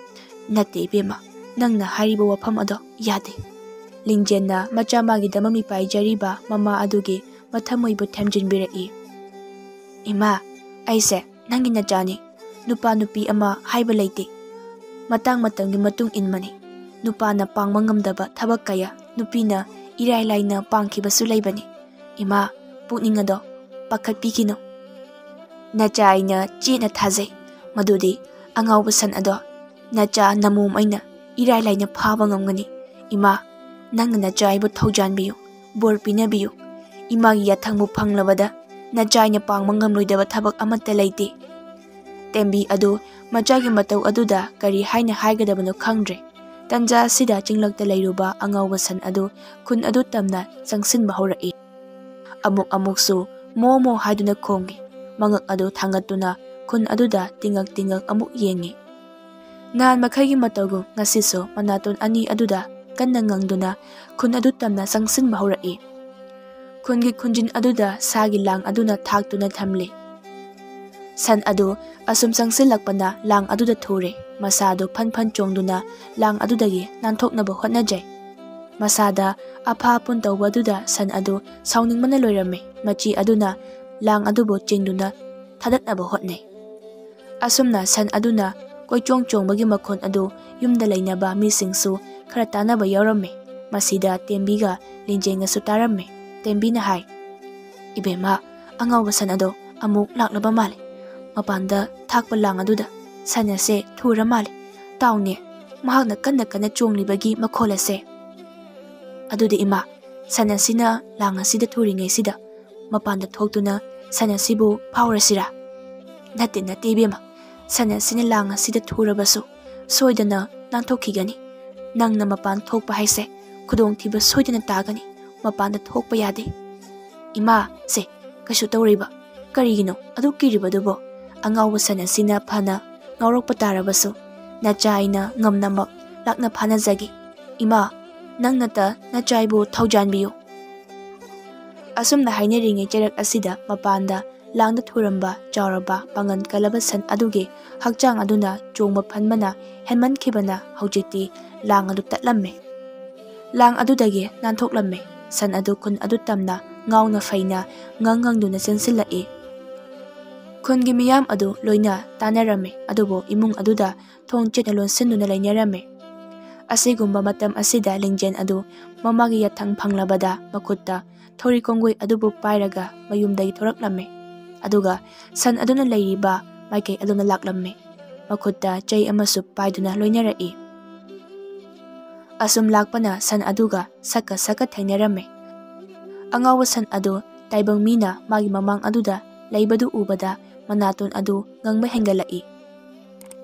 ꯅꯠꯇꯦ ꯏꯕꯦꯝꯃ, ꯅꯪꯅ ꯍꯥꯏꯔꯤꯕ ꯋꯥꯐꯝ ꯑꯗꯣ ꯌꯥꯗꯦ꯫" ꯂꯤꯡꯖꯦꯜꯅ ꯃꯆꯥ ꯃꯥꯒꯤꯗꯃꯛ ꯃꯤꯄꯥꯏꯖꯔꯤꯕ ꯃꯃꯥ ꯑꯗꯨꯒꯤ ꯃꯊꯃꯣꯏꯕꯨ ꯊꯦꯝꯖꯤꯟꯕꯤꯔꯛꯏ꯫ "ꯏꯃꯥ, ꯑꯩꯁꯦ ꯅꯪꯒꯤ ꯅꯆꯥꯅꯤ꯫ ꯅꯨꯄꯥ ꯅꯨꯄꯤ ꯑꯃ ꯍꯥꯏꯕ ꯂꯩꯇꯦ꯫ ꯃꯇꯥꯡ ꯃꯇꯝꯒꯤ ꯃꯇꯨꯡ ꯏꯟꯕꯅꯤ꯫ ꯅꯨꯄꯥꯅ ꯄꯥꯡꯕ ꯉꯝꯗꯕ ꯊꯕꯛ ꯀꯌꯥ ꯅꯨꯄꯤꯅ ꯏꯔꯥꯏ ꯂꯥꯏꯅ ꯄꯥꯡꯈꯤꯕꯁꯨ ꯂꯩꯕꯅꯤ꯫ ꯏꯃꯥ, ꯄꯨꯛꯅꯤꯡ ꯑꯗꯣ ꯄꯥꯈꯠꯄꯤꯈꯤꯅꯨ꯫ ꯅꯆꯥ ꯑꯩꯅ ꯆꯦꯠꯅ ꯊꯥꯖꯩ ꯃꯗꯨꯗꯤ ꯑꯉꯥꯎꯕ ꯁꯟ ꯑꯗꯣ ꯅꯆꯥ ꯅꯃꯣꯝ ꯑꯩꯅ ꯏꯔꯥꯏ ꯂꯥꯏꯅ ꯐꯥꯕ ꯉꯝꯒꯅꯤ꯫ ꯏꯃꯥ, "ꯅꯪꯅ ꯅꯆꯥ ꯑꯩꯕꯨ ꯊꯧꯖꯥꯟꯕꯤꯌꯨ, ꯕꯣꯔ ꯄꯤꯅꯕꯤꯌꯨ꯫ ꯏꯃꯥꯒꯤ ꯌꯥꯊꯪꯕꯨ ꯐꯪꯂꯕꯗ ꯅꯆꯥ ꯑꯩꯅ ꯄꯥꯡꯕ ꯉꯝꯂꯣꯏꯗꯕ ꯊꯕꯛ ꯑꯃꯠꯇ ꯂꯩꯇꯦ"꯫ ꯇꯦꯝꯕꯤ ꯑꯗꯨ ꯃꯆꯥꯒꯤ ꯃꯇꯧ ꯑꯗꯨꯗ ꯀꯔꯤ ꯍꯥꯏꯅ ꯍꯥꯏꯒꯗꯕꯅꯣ ꯈꯪꯗ꯭ꯔꯦ꯫ ꯇꯟꯖꯥ ꯑꯁꯤꯗ ꯆꯤꯡꯂꯛꯇ ꯂꯩꯔꯨꯕ ꯑꯉꯥꯎꯕ ꯁꯟ ꯑꯗꯨ ꯈꯨꯟ ꯑꯗꯨ ꯇꯝꯅ ꯆꯪꯁꯤꯟꯕ ꯍꯧꯔꯛꯏ꯫ ꯑꯃꯨꯛ ꯑꯃꯨꯛꯁꯨ "ꯃꯣ ꯃꯣ" ꯍꯥꯏꯗꯨꯅ ꯈꯣꯡꯏ꯫ ꯃꯉꯛ ꯑꯗꯨ ꯊꯥꯡꯒꯠꯇꯨꯅ ꯈꯨꯟ ꯑꯗꯨꯗ ꯇꯤꯡꯉꯛ ꯇꯤꯡꯉꯛ ꯑꯃꯨꯛ ꯌꯦꯡꯏ꯫ ꯅꯍꯥꯟ ꯃꯈꯩꯒꯤ ꯃꯇꯧꯒꯨꯝ ꯉꯁꯤꯁꯨ ꯃꯅꯥꯇꯣꯟ ꯑꯅꯤ ꯑꯗꯨꯗ ꯀꯟꯅ ꯉꯪꯗꯨꯅ ꯈꯨꯟ ꯑꯗꯨ ꯇꯝꯅ ꯆꯪꯁꯤꯟꯕ ꯍꯧꯔꯛꯏ꯫ ꯈꯨꯟꯒꯤ ꯈꯨꯟꯖꯤꯟ ꯑꯗꯨꯗ ꯁꯥꯒꯤ ꯂꯥꯡ ꯑꯗꯨꯅ ꯊꯥꯛꯇꯨꯅ ꯊꯝꯂꯤ꯫ ꯁꯟ ꯑꯗꯨ ꯑꯁꯨꯝ ꯆꯪꯁꯤꯜꯂꯛꯄꯅ ꯂꯥꯡ ꯑꯗꯨꯗ ꯊꯨꯔꯦ꯫ ꯃꯁꯥ ꯑꯗꯨ ꯐꯟ ꯐꯟ ꯆꯣꯡꯗꯨꯅ ꯂꯥꯡ ꯑꯗꯨꯗꯒꯤ ꯅꯥꯟꯊꯣꯛꯅꯕ ꯍꯣꯠꯅꯖꯩ꯫ ꯃꯁꯥꯗ ꯑꯐꯥ ꯑꯄꯨꯟ ꯇꯧꯕ ꯑꯗꯨꯗ ꯁꯟ ꯑꯗꯨ ꯁꯥꯎꯅꯤꯡꯕꯅ ꯂꯣꯏꯔꯝꯃꯤ꯫ ꯃꯆꯤ ꯑꯗꯨꯅ ꯂꯥꯡ ꯑꯗꯨꯕꯨ ꯆꯤꯡꯗꯨꯅ ꯊꯥꯗꯠꯅꯕ ꯍꯣꯠꯅꯩ꯫ ꯑꯁꯨꯝꯅ ꯁꯟ ꯑꯗꯨꯅ ꯀꯣꯏꯆꯣꯡ ꯆꯣꯡꯕꯒꯤ ꯃꯈꯣꯟ ꯑꯗꯨ ꯌꯨꯝꯗ ꯂꯩꯅꯕ ꯃꯤꯁꯤꯡꯁꯨ ꯈꯔ ꯇꯥꯅꯕ ꯌꯥꯎꯔꯝꯃꯤ꯫ ꯃꯁꯤꯗ ꯇꯦꯝꯕꯤꯒ ꯂꯤꯟꯖꯦꯟꯒꯁꯨ ꯇꯥꯔꯝꯃꯤ꯫ ꯇꯦꯝꯕꯤꯅ ꯍꯥꯏ, "ꯏꯕꯦꯝꯃ, ꯑꯉꯥꯎꯕ ꯁꯟ ꯑꯗꯣ ꯑꯃꯨꯛ ꯂꯥꯛꯂꯕ ꯃꯥꯜꯂꯦ꯫ ꯃꯄꯥꯟꯗ ꯊꯥꯛꯄ ꯂꯥꯡ ꯑꯗꯨꯗ ꯁꯟ ꯑꯁꯦ ꯊꯨꯔ ꯃꯥꯜꯂꯦ꯫ ꯇꯥꯎꯅꯦ, ꯃꯍꯥꯛꯅ ꯀꯟꯅ ꯀꯟꯅ ꯆꯣꯡꯂꯤꯕꯒꯤ ꯃꯈꯣꯜ ꯑꯁꯦ꯫ ꯑꯗꯨꯗꯤ ꯏꯃꯥ, ꯁꯟ ꯑꯁꯤꯅ ꯂꯥꯡ ꯑꯁꯤꯗ ꯊꯨꯔꯤꯉꯩꯁꯤꯗ ꯃꯄꯥꯟꯗ ꯊꯣꯛꯇꯨꯅ ꯁꯟ ꯑꯁꯤꯕꯨ ꯐꯥꯎꯔꯁꯤꯔꯥ?" "ꯅꯠꯇꯦ, ꯅꯠꯇꯦ ꯏꯕꯦꯝꯃ, ꯁꯟ ꯑꯁꯤꯅ ꯂꯥꯡ ꯑꯁꯤꯗ ꯊꯨꯔꯕꯁꯨ ꯁꯣꯏꯗꯅ ꯅꯥꯟꯊꯣꯛꯈꯤꯒꯅꯤ꯫ ꯅꯪꯅ ꯃꯄꯥꯟ ꯊꯣꯛꯄ ꯍꯥꯏꯁꯦ ꯈꯨꯗꯣꯡꯊꯤꯕ ꯁꯣꯏꯗꯅ ꯇꯥꯒꯅꯤ꯫ ꯃꯄꯥꯟꯗ ꯊꯣꯛꯄ ꯌꯥꯗꯦ꯫" "ꯏꯃꯥ, ꯁꯦ, ꯀꯩꯁꯨ ꯇꯧꯔꯣꯏꯕ꯫ ꯀꯔꯤꯒꯤꯅꯣ ꯑꯗꯨꯛ ꯀꯤꯔꯤꯕꯗꯨꯕꯣ? ꯑꯉꯥꯎꯕ ꯁꯟ ꯑꯁꯤꯅ ꯐꯅ ꯉꯥꯎꯔꯛꯄ ꯇꯥꯔꯕꯁꯨ ꯅꯆꯥ ꯑꯩꯅ ꯉꯝꯅꯃꯛ ꯂꯥꯛꯅ ꯐꯥꯅꯖꯒꯦ꯫ ꯏꯃꯥ, ꯅꯪꯅꯇ ꯅꯆꯥ ꯑꯩꯕꯨ ꯊꯧꯖꯥꯟꯕꯤꯌꯨ꯫" ꯑꯁꯨꯝꯅ ꯍꯥꯏꯅꯔꯤꯉꯩ ꯆꯩꯔꯛ ꯑꯁꯤꯗ ꯃꯄꯥꯟꯗ ꯂꯥꯡꯗ ꯊꯨꯔꯝꯕ ꯆꯥꯎꯔꯕ ꯄꯥꯡꯒꯜ ꯀꯜꯂꯕ ꯁꯟ ꯑꯗꯨꯒꯤ ꯍꯛꯆꯥꯡ ꯑꯗꯨꯅ ꯆꯣꯡꯕ ꯐꯟꯕꯅ ꯍꯦꯟꯃꯟꯈꯤꯕꯅ ꯍꯧꯖꯤꯛꯇꯤ ꯂꯥꯡ ꯑꯗꯨ ꯇꯠꯂꯝꯃꯤ꯫ ꯂꯥꯡ ꯑꯗꯨꯗꯒꯤ ꯅꯥꯟꯊꯣꯛꯂꯝꯃꯤ꯫ ꯁꯟ ꯑꯗꯨ ꯈꯨꯟ ꯑꯗꯨ ꯇꯝꯅ ꯉꯥꯎꯅ ꯐꯩꯅ ꯉꯪ ꯉꯪꯗꯨꯅ ꯆꯦꯟꯁꯤꯜꯂꯛꯏ꯫ ꯈꯨꯟꯒꯤ ꯃꯤꯌꯥꯝ ꯑꯗꯨ ꯂꯣꯏꯅ ꯇꯥꯅꯔꯝꯃꯤ, ꯑꯗꯨꯕꯨ ꯏꯃꯨꯡ ꯑꯗꯨꯗ ꯊꯣꯡ ꯆꯦꯠꯅ ꯂꯣꯟꯁꯤꯟꯗꯨꯅ ꯂꯩꯅꯔꯝꯃꯤ꯫ ꯑꯁꯤꯒꯨꯝꯕ ꯃꯇꯝ ꯑꯁꯤꯗ ꯂꯤꯡꯖꯦꯜ ꯑꯗꯨ ꯃꯃꯥꯒꯤ ꯌꯥꯊꯪ ꯐꯪꯂꯕꯗ ꯃꯈꯨꯠꯇ ꯊꯧꯔꯤ ꯀꯣꯡꯒꯨꯏ ꯑꯗꯨꯕꯨ ꯄꯥꯏꯔꯒ ꯃꯌꯨꯝꯗꯒꯤ ꯊꯣꯔꯛꯂꯝꯃꯤ꯫ ꯑꯗꯨꯒ ꯁꯟ ꯑꯗꯨꯅ ꯂꯩꯔꯤꯕ ꯃꯥꯏꯀꯩ ꯑꯗꯣꯝꯗ ꯂꯥꯛꯂꯝꯃꯤ꯫ ꯃꯈꯨꯠꯇ ꯆꯩ ꯑꯃꯁꯨ ꯄꯥꯏꯗꯨꯅ ꯂꯣꯏꯅꯔꯛꯏ꯫ ꯑꯁꯨꯝ ꯂꯥꯛꯄꯅ ꯁꯟ ꯑꯗꯨꯒ ꯁꯛꯀ ꯁꯛꯀ ꯊꯦꯡꯅꯔꯝꯃꯤ꯫ ꯑꯉꯥꯎꯕ ꯁꯟ ꯑꯗꯨ ꯇꯥꯏꯕꯪ ꯃꯤꯅ ꯃꯥꯒꯤ ꯃꯃꯥꯡ ꯑꯗꯨꯗ ꯂꯩꯕꯗꯨ ꯎꯕꯗ ꯃꯅꯥꯇꯣꯟ ꯑꯗꯨ ꯉꯪꯕ ꯍꯦꯟꯒꯠꯂꯛꯏ꯫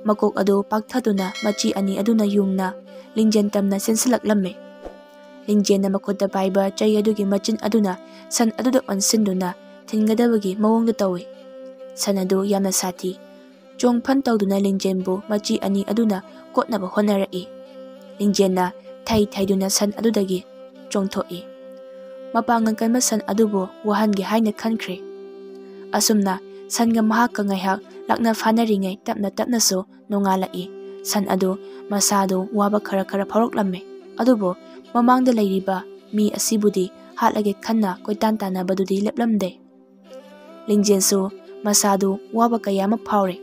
ꯃꯀꯣꯛ ꯑꯗꯨ ꯄꯥꯛꯊꯗꯨꯅ ꯃꯆꯤ ꯑꯅꯤ ꯑꯗꯨꯅ ꯌꯨꯡꯅ ꯂꯤꯡꯖꯦꯜ ꯇꯝꯅ ꯆꯦꯟꯁꯤꯜꯂꯛꯂꯝꯃꯤ꯫ ꯂꯤꯡꯖꯦꯜꯅ ꯃꯈꯨꯠꯇ ꯄꯥꯏꯕ ꯆꯩ ꯑꯗꯨꯒꯤ ꯃꯆꯤꯟ ꯑꯗꯨꯅ ꯁꯟ ꯑꯗꯨꯗ ꯑꯣꯟꯁꯤꯟꯗꯨꯅ ꯊꯤꯟꯒꯗꯕꯒꯤ ꯃꯑꯣꯡꯗ ꯇꯧꯏ꯫ ꯁꯟ ꯑꯗꯨ ꯌꯥꯝꯅ ꯁꯥꯊꯤ꯫ ꯆꯣꯡ ꯐꯟ ꯇꯧꯗꯨꯅ ꯂꯤꯡꯖꯦꯜꯕꯨ ꯃꯆꯤ ꯑꯅꯤ ꯑꯗꯨꯅ ꯀꯣꯠꯅꯕ ꯍꯣꯠꯅꯔꯛꯏ꯫ ꯂꯤꯡꯖꯦꯜꯅ ꯊꯩ ꯊꯩꯗꯨꯅ ꯁꯟ ꯑꯗꯨꯗꯒꯤ ꯆꯣꯡꯊꯣꯛꯏ꯫ ꯃꯄꯥꯡꯒꯜ ꯀꯟꯕ ꯁꯟ ꯑꯗꯨꯕꯨ ꯋꯥꯍꯟꯒꯦ ꯍꯥꯏꯅ ꯈꯟꯈ꯭ꯔꯦ꯫ ꯑꯁꯨꯝꯅ ꯁꯟꯒ ꯃꯍꯥꯛꯀ ꯉꯥꯏꯍꯥꯛ ꯂꯥꯛꯅ ꯐꯥꯅꯔꯤꯉꯩ ꯇꯞꯅ ꯇꯞꯅꯁꯨ ꯅꯣꯡꯉꯥꯜꯂꯛꯏ꯫ ꯁꯟ ꯑꯗꯨ ꯃꯁꯥꯗꯨ ꯋꯥꯕ ꯈꯔ ꯈꯔ ꯐꯥꯎꯔꯛꯂꯝꯃꯤ꯫ ꯑꯗꯨꯕꯨ ꯃꯃꯥꯡꯗ ꯂꯩꯔꯤꯕ ꯃꯤ ꯑꯁꯤꯕꯨꯗꯤ ꯍꯥꯠꯂꯒꯦ ꯈꯟꯅ ꯀꯣꯏꯇꯥꯟ ꯇꯥꯟꯅꯕꯗꯨꯗꯤ ꯂꯦꯞꯂꯝꯗꯦ꯫ ꯂꯤꯡꯖꯦꯜꯁꯨ ꯃꯁꯥꯗꯨ ꯋꯥꯕ ꯀꯌꯥ ꯑꯃ ꯐꯥꯎꯔꯦ꯫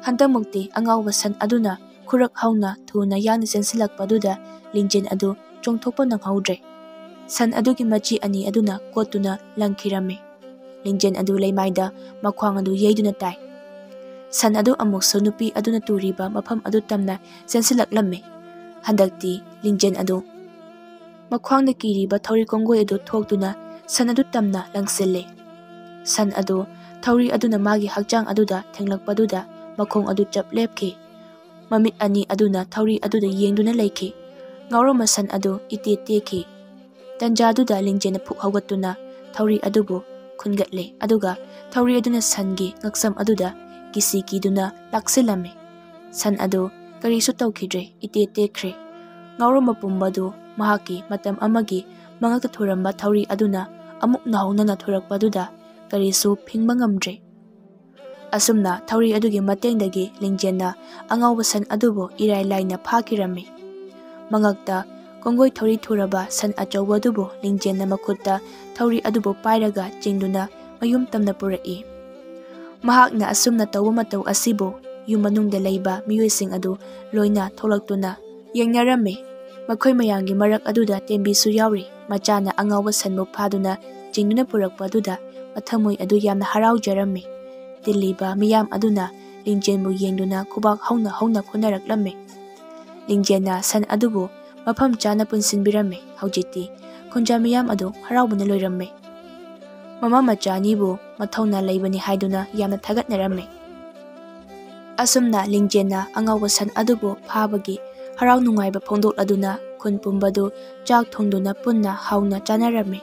ꯍꯟꯗꯛꯃꯨꯛꯇꯤ ꯑꯉꯥꯎꯕ ꯁꯟ ꯑꯗꯨꯅ ꯈꯨꯔꯛ ꯍꯧꯅ ꯊꯨꯅ ꯌꯥꯡꯅ ꯆꯦꯟꯁꯤꯜꯂꯛꯄꯗꯨꯗ ꯂꯤꯡꯖꯦꯜ ꯑꯗꯨ ꯆꯣꯡꯊꯣꯛꯄ ꯅꯪꯍꯧꯗ꯭ꯔꯦ꯫ ꯁꯟ ꯑꯗꯨꯒꯤ ꯃꯆꯤ ꯑꯅꯤ ꯑꯗꯨꯅ ꯀꯣꯠꯇꯨꯅ ꯂꯪꯈꯤꯔꯝꯃꯤ꯫ ꯂꯤꯡꯖꯦꯜ ꯑꯗꯨ ꯂꯩꯃꯥꯏꯗ ꯃꯈ꯭ꯋꯥꯡ ꯑꯗꯨ ꯌꯩꯗꯨꯅ ꯇꯥꯏ꯫ ꯁꯟ ꯑꯗꯨ ꯑꯃꯨꯛꯁꯨ ꯅꯨꯄꯤ ꯑꯗꯨꯅ ꯇꯨꯔꯤꯕ ꯃꯐꯝ ꯑꯗꯨ ꯇꯝꯅ ꯆꯦꯟꯁꯤꯜꯂꯛꯂꯝꯃꯤ꯫ ꯍꯟꯗꯛꯇꯤ ꯂꯤꯡꯖꯦꯜ ꯑꯗꯨ ꯃꯈ꯭ꯋꯥꯡꯗ ꯀꯤꯔꯤꯕ ꯊꯧꯔꯤ ꯀꯣꯡꯒꯣꯏ ꯑꯗꯨ ꯊꯣꯛꯇꯨꯅ ꯁꯟ ꯑꯗꯨ ꯇꯝꯅ ꯂꯪꯁꯤꯜꯂꯦ꯫ ꯁꯟ ꯑꯗꯨ ꯊꯧꯔꯤ ꯑꯗꯨꯅ ꯃꯥꯒꯤ ꯍꯛꯆꯥꯡ ꯑꯗꯨꯗ ꯊꯦꯡꯂꯛꯄꯗꯨꯗ ꯃꯈꯣꯡ ꯑꯗꯨ ꯆꯞ ꯂꯦꯞꯈꯤ꯫ ꯃꯃꯤꯠ ꯑꯅꯤ ꯑꯗꯨꯅ ꯊꯧꯔꯤ ꯑꯗꯨꯗ ꯌꯦꯡꯗꯨꯅ ꯂꯩꯈꯤ꯫ ꯉꯥꯎꯔꯝꯕ ꯁꯟ ꯑꯗꯨ ꯏꯇꯦ ꯇꯦꯛꯈꯤ꯫ ꯇꯟꯖꯥꯗꯨꯗ ꯂꯤꯡꯖꯦꯜꯅ ꯐꯨꯛ ꯍꯧꯒꯠꯇꯨꯅ ꯊꯧꯔꯤ ꯑꯗꯨꯕꯨ ꯈꯨꯟꯒꯠꯂꯦ, ꯑꯗꯨꯒ ꯊꯧꯔꯤ ꯑꯗꯨꯅ ꯁꯟꯒꯤ ꯉꯛꯁꯝ ꯑꯗꯨꯗ ꯀꯤꯁꯤ ꯀꯤꯗꯨꯅ ꯂꯥꯛꯁꯤꯜꯂꯝꯃꯤ꯫ ꯁꯟ ꯑꯗꯨ ꯀꯔꯤꯁꯨ ꯇꯧꯈꯤꯗ꯭ꯔꯦ, ꯏꯇꯦ ꯇꯦꯛꯈ꯭ꯔꯦ꯫ ꯉꯥꯎꯔꯝꯕ ꯄꯨꯝꯕꯗꯨ ꯃꯍꯥꯛꯀꯤ ꯃꯇꯝ ꯑꯃꯒꯤ ꯃꯉꯛꯇ ꯊꯨꯔꯝꯕ ꯊꯧꯔꯤ ꯑꯗꯨꯅ ꯑꯃꯨꯛ ꯅꯧꯍꯧꯅꯅ ꯊꯨꯔꯛꯄꯗꯨꯗ ꯀꯔꯤꯁꯨ ꯐꯤꯡꯕ ꯉꯝꯗ꯭ꯔꯦ꯫ ꯑꯁꯨꯝꯅ ꯊꯧꯔꯤ ꯑꯗꯨꯒꯤ ꯃꯇꯦꯡꯗꯒꯤ ꯂꯤꯡꯖꯦꯜꯅ ꯑꯉꯥꯎꯕ ꯁꯟ ꯑꯗꯨꯕꯨ ꯏꯔꯥꯏ ꯂꯥꯏꯅ ꯐꯥꯈꯤꯔꯝꯃꯤ꯫ ꯃꯉꯛꯇ ꯀꯣꯡꯒꯣꯏ ꯊꯧꯔꯤ ꯊꯨꯔꯕ ꯁꯟ ꯑꯆꯧꯕ ꯑꯗꯨꯕꯨ ꯂꯤꯡꯖꯦꯜꯅ ꯃꯈꯨꯠꯇ ꯊꯧꯔꯤ ꯑꯗꯨꯕꯨ ꯄꯥꯏꯔꯒ ꯆꯤꯡꯗꯨꯅ ꯃꯌꯨꯝ ꯇꯝꯅ ꯄꯨꯔꯛꯏ꯫ ꯃꯍꯥꯛꯅ ꯑꯁꯨꯝꯅ ꯇꯧꯕ ꯃꯇꯧ ꯑꯁꯤꯕꯨ ꯌꯨꯝ ꯃꯅꯨꯡꯗ ꯂꯩꯕ ꯃꯤꯑꯣꯏꯁꯤꯡ ꯑꯗꯨ ꯂꯣꯏꯅ ꯊꯣꯛꯂꯛꯇꯨꯅ ꯌꯦꯡꯅꯔꯝꯃꯤ꯫ ꯃꯈꯣꯏ ꯃꯌꯥꯝꯒꯤ ꯃꯔꯛ ꯑꯗꯨꯗ ꯇꯦꯝꯕꯤꯁꯨ ꯌꯥꯎꯔꯤ꯫ ꯃꯆꯥꯅ ꯑꯉꯥꯎꯕ ꯁꯟꯕꯨ ꯐꯥꯗꯨꯅ ꯆꯤꯡꯗꯨꯅ ꯄꯨꯔꯛꯄ ꯑꯗꯨꯗ ꯃꯊꯃꯣꯏ ꯑꯗꯨ ꯌꯥꯝꯅ ꯍꯔꯥꯎꯖꯔꯝꯃꯤ꯫ ꯇꯤꯜꯂꯤꯕ ꯃꯤꯌꯥꯝ ꯑꯗꯨꯅ ꯂꯤꯡꯖꯦꯜꯕꯨ ꯌꯦꯡꯗꯨꯅ ꯈꯨꯕꯥꯛ ꯍꯧꯅ ꯍꯧꯅ ꯈꯨꯅꯔꯛꯂꯝꯃꯤ꯫ ꯂꯤꯡꯖꯦꯜꯅ ꯁꯟ ꯑꯗꯨꯕꯨ ꯃꯐꯝ ꯆꯥꯅ ꯄꯨꯟꯁꯤꯟꯕꯤꯔꯝꯃꯤ꯫ ꯍꯧꯖꯤꯛꯇꯤ ꯈꯨꯟꯖꯥ ꯃꯤꯌꯥꯝ ꯑꯗꯨ ꯍꯔꯥꯎꯕꯅ ꯂꯣꯏꯔꯝꯃꯤ꯫ ꯃꯃꯥ ꯃꯆꯥ ꯑꯅꯤꯕꯨ ꯃꯊꯧꯅꯥ ꯂꯩꯕꯅꯤ ꯍꯥꯏꯗꯨꯅ ꯌꯥꯝꯅ ꯊꯥꯒꯠꯅꯔꯝꯃꯤ꯫ ꯑꯁꯨꯝꯅ ꯂꯤꯡꯖꯦꯜꯅ ꯑꯉꯧꯕ ꯁꯟ ꯑꯗꯨꯕꯨ ꯐꯥꯕꯒꯤ ꯍꯔꯥꯎ ꯅꯨꯡꯉꯥꯏꯕ ꯐꯣꯡꯗꯣꯛꯂꯗꯨꯅ ꯈꯨꯟ ꯄꯨꯝꯕꯗꯨ ꯆꯥꯛ ꯊꯣꯡꯗꯨꯅ ꯄꯨꯟꯅ ꯍꯥꯎꯅ ꯆꯥꯅꯔꯝꯃꯤ꯫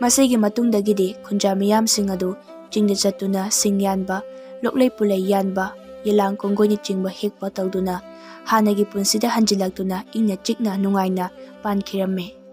ꯃꯁꯤꯒꯤ ꯃꯇꯨꯡꯗꯒꯤꯗꯤ ꯈꯨꯟꯖꯥ ꯃꯤꯌꯥꯝꯁꯤꯡ ꯑꯗꯨ ꯆꯤꯡꯗ ꯆꯠꯇꯨꯅ ꯁꯤꯡ ꯌꯥꯟꯕ, ꯂꯣꯛꯂꯩ ꯄꯨꯂꯩ ꯌꯥꯟꯕ, ꯌꯦꯂꯥꯡ ꯀꯣꯡꯒꯣꯏꯅꯆꯤꯡꯕ ꯍꯦꯛꯄ ꯇꯧꯗꯨꯅ ꯍꯥꯟꯅꯒꯤ ꯄꯨꯟꯁꯤꯗ ꯍꯟꯖꯤꯜꯂꯛꯇꯨꯅ ꯏꯪꯅ ꯆꯤꯛꯅ ꯅꯨꯡꯉꯥꯏꯅ ꯄꯥꯟꯈꯤꯔꯝꯃꯤ꯫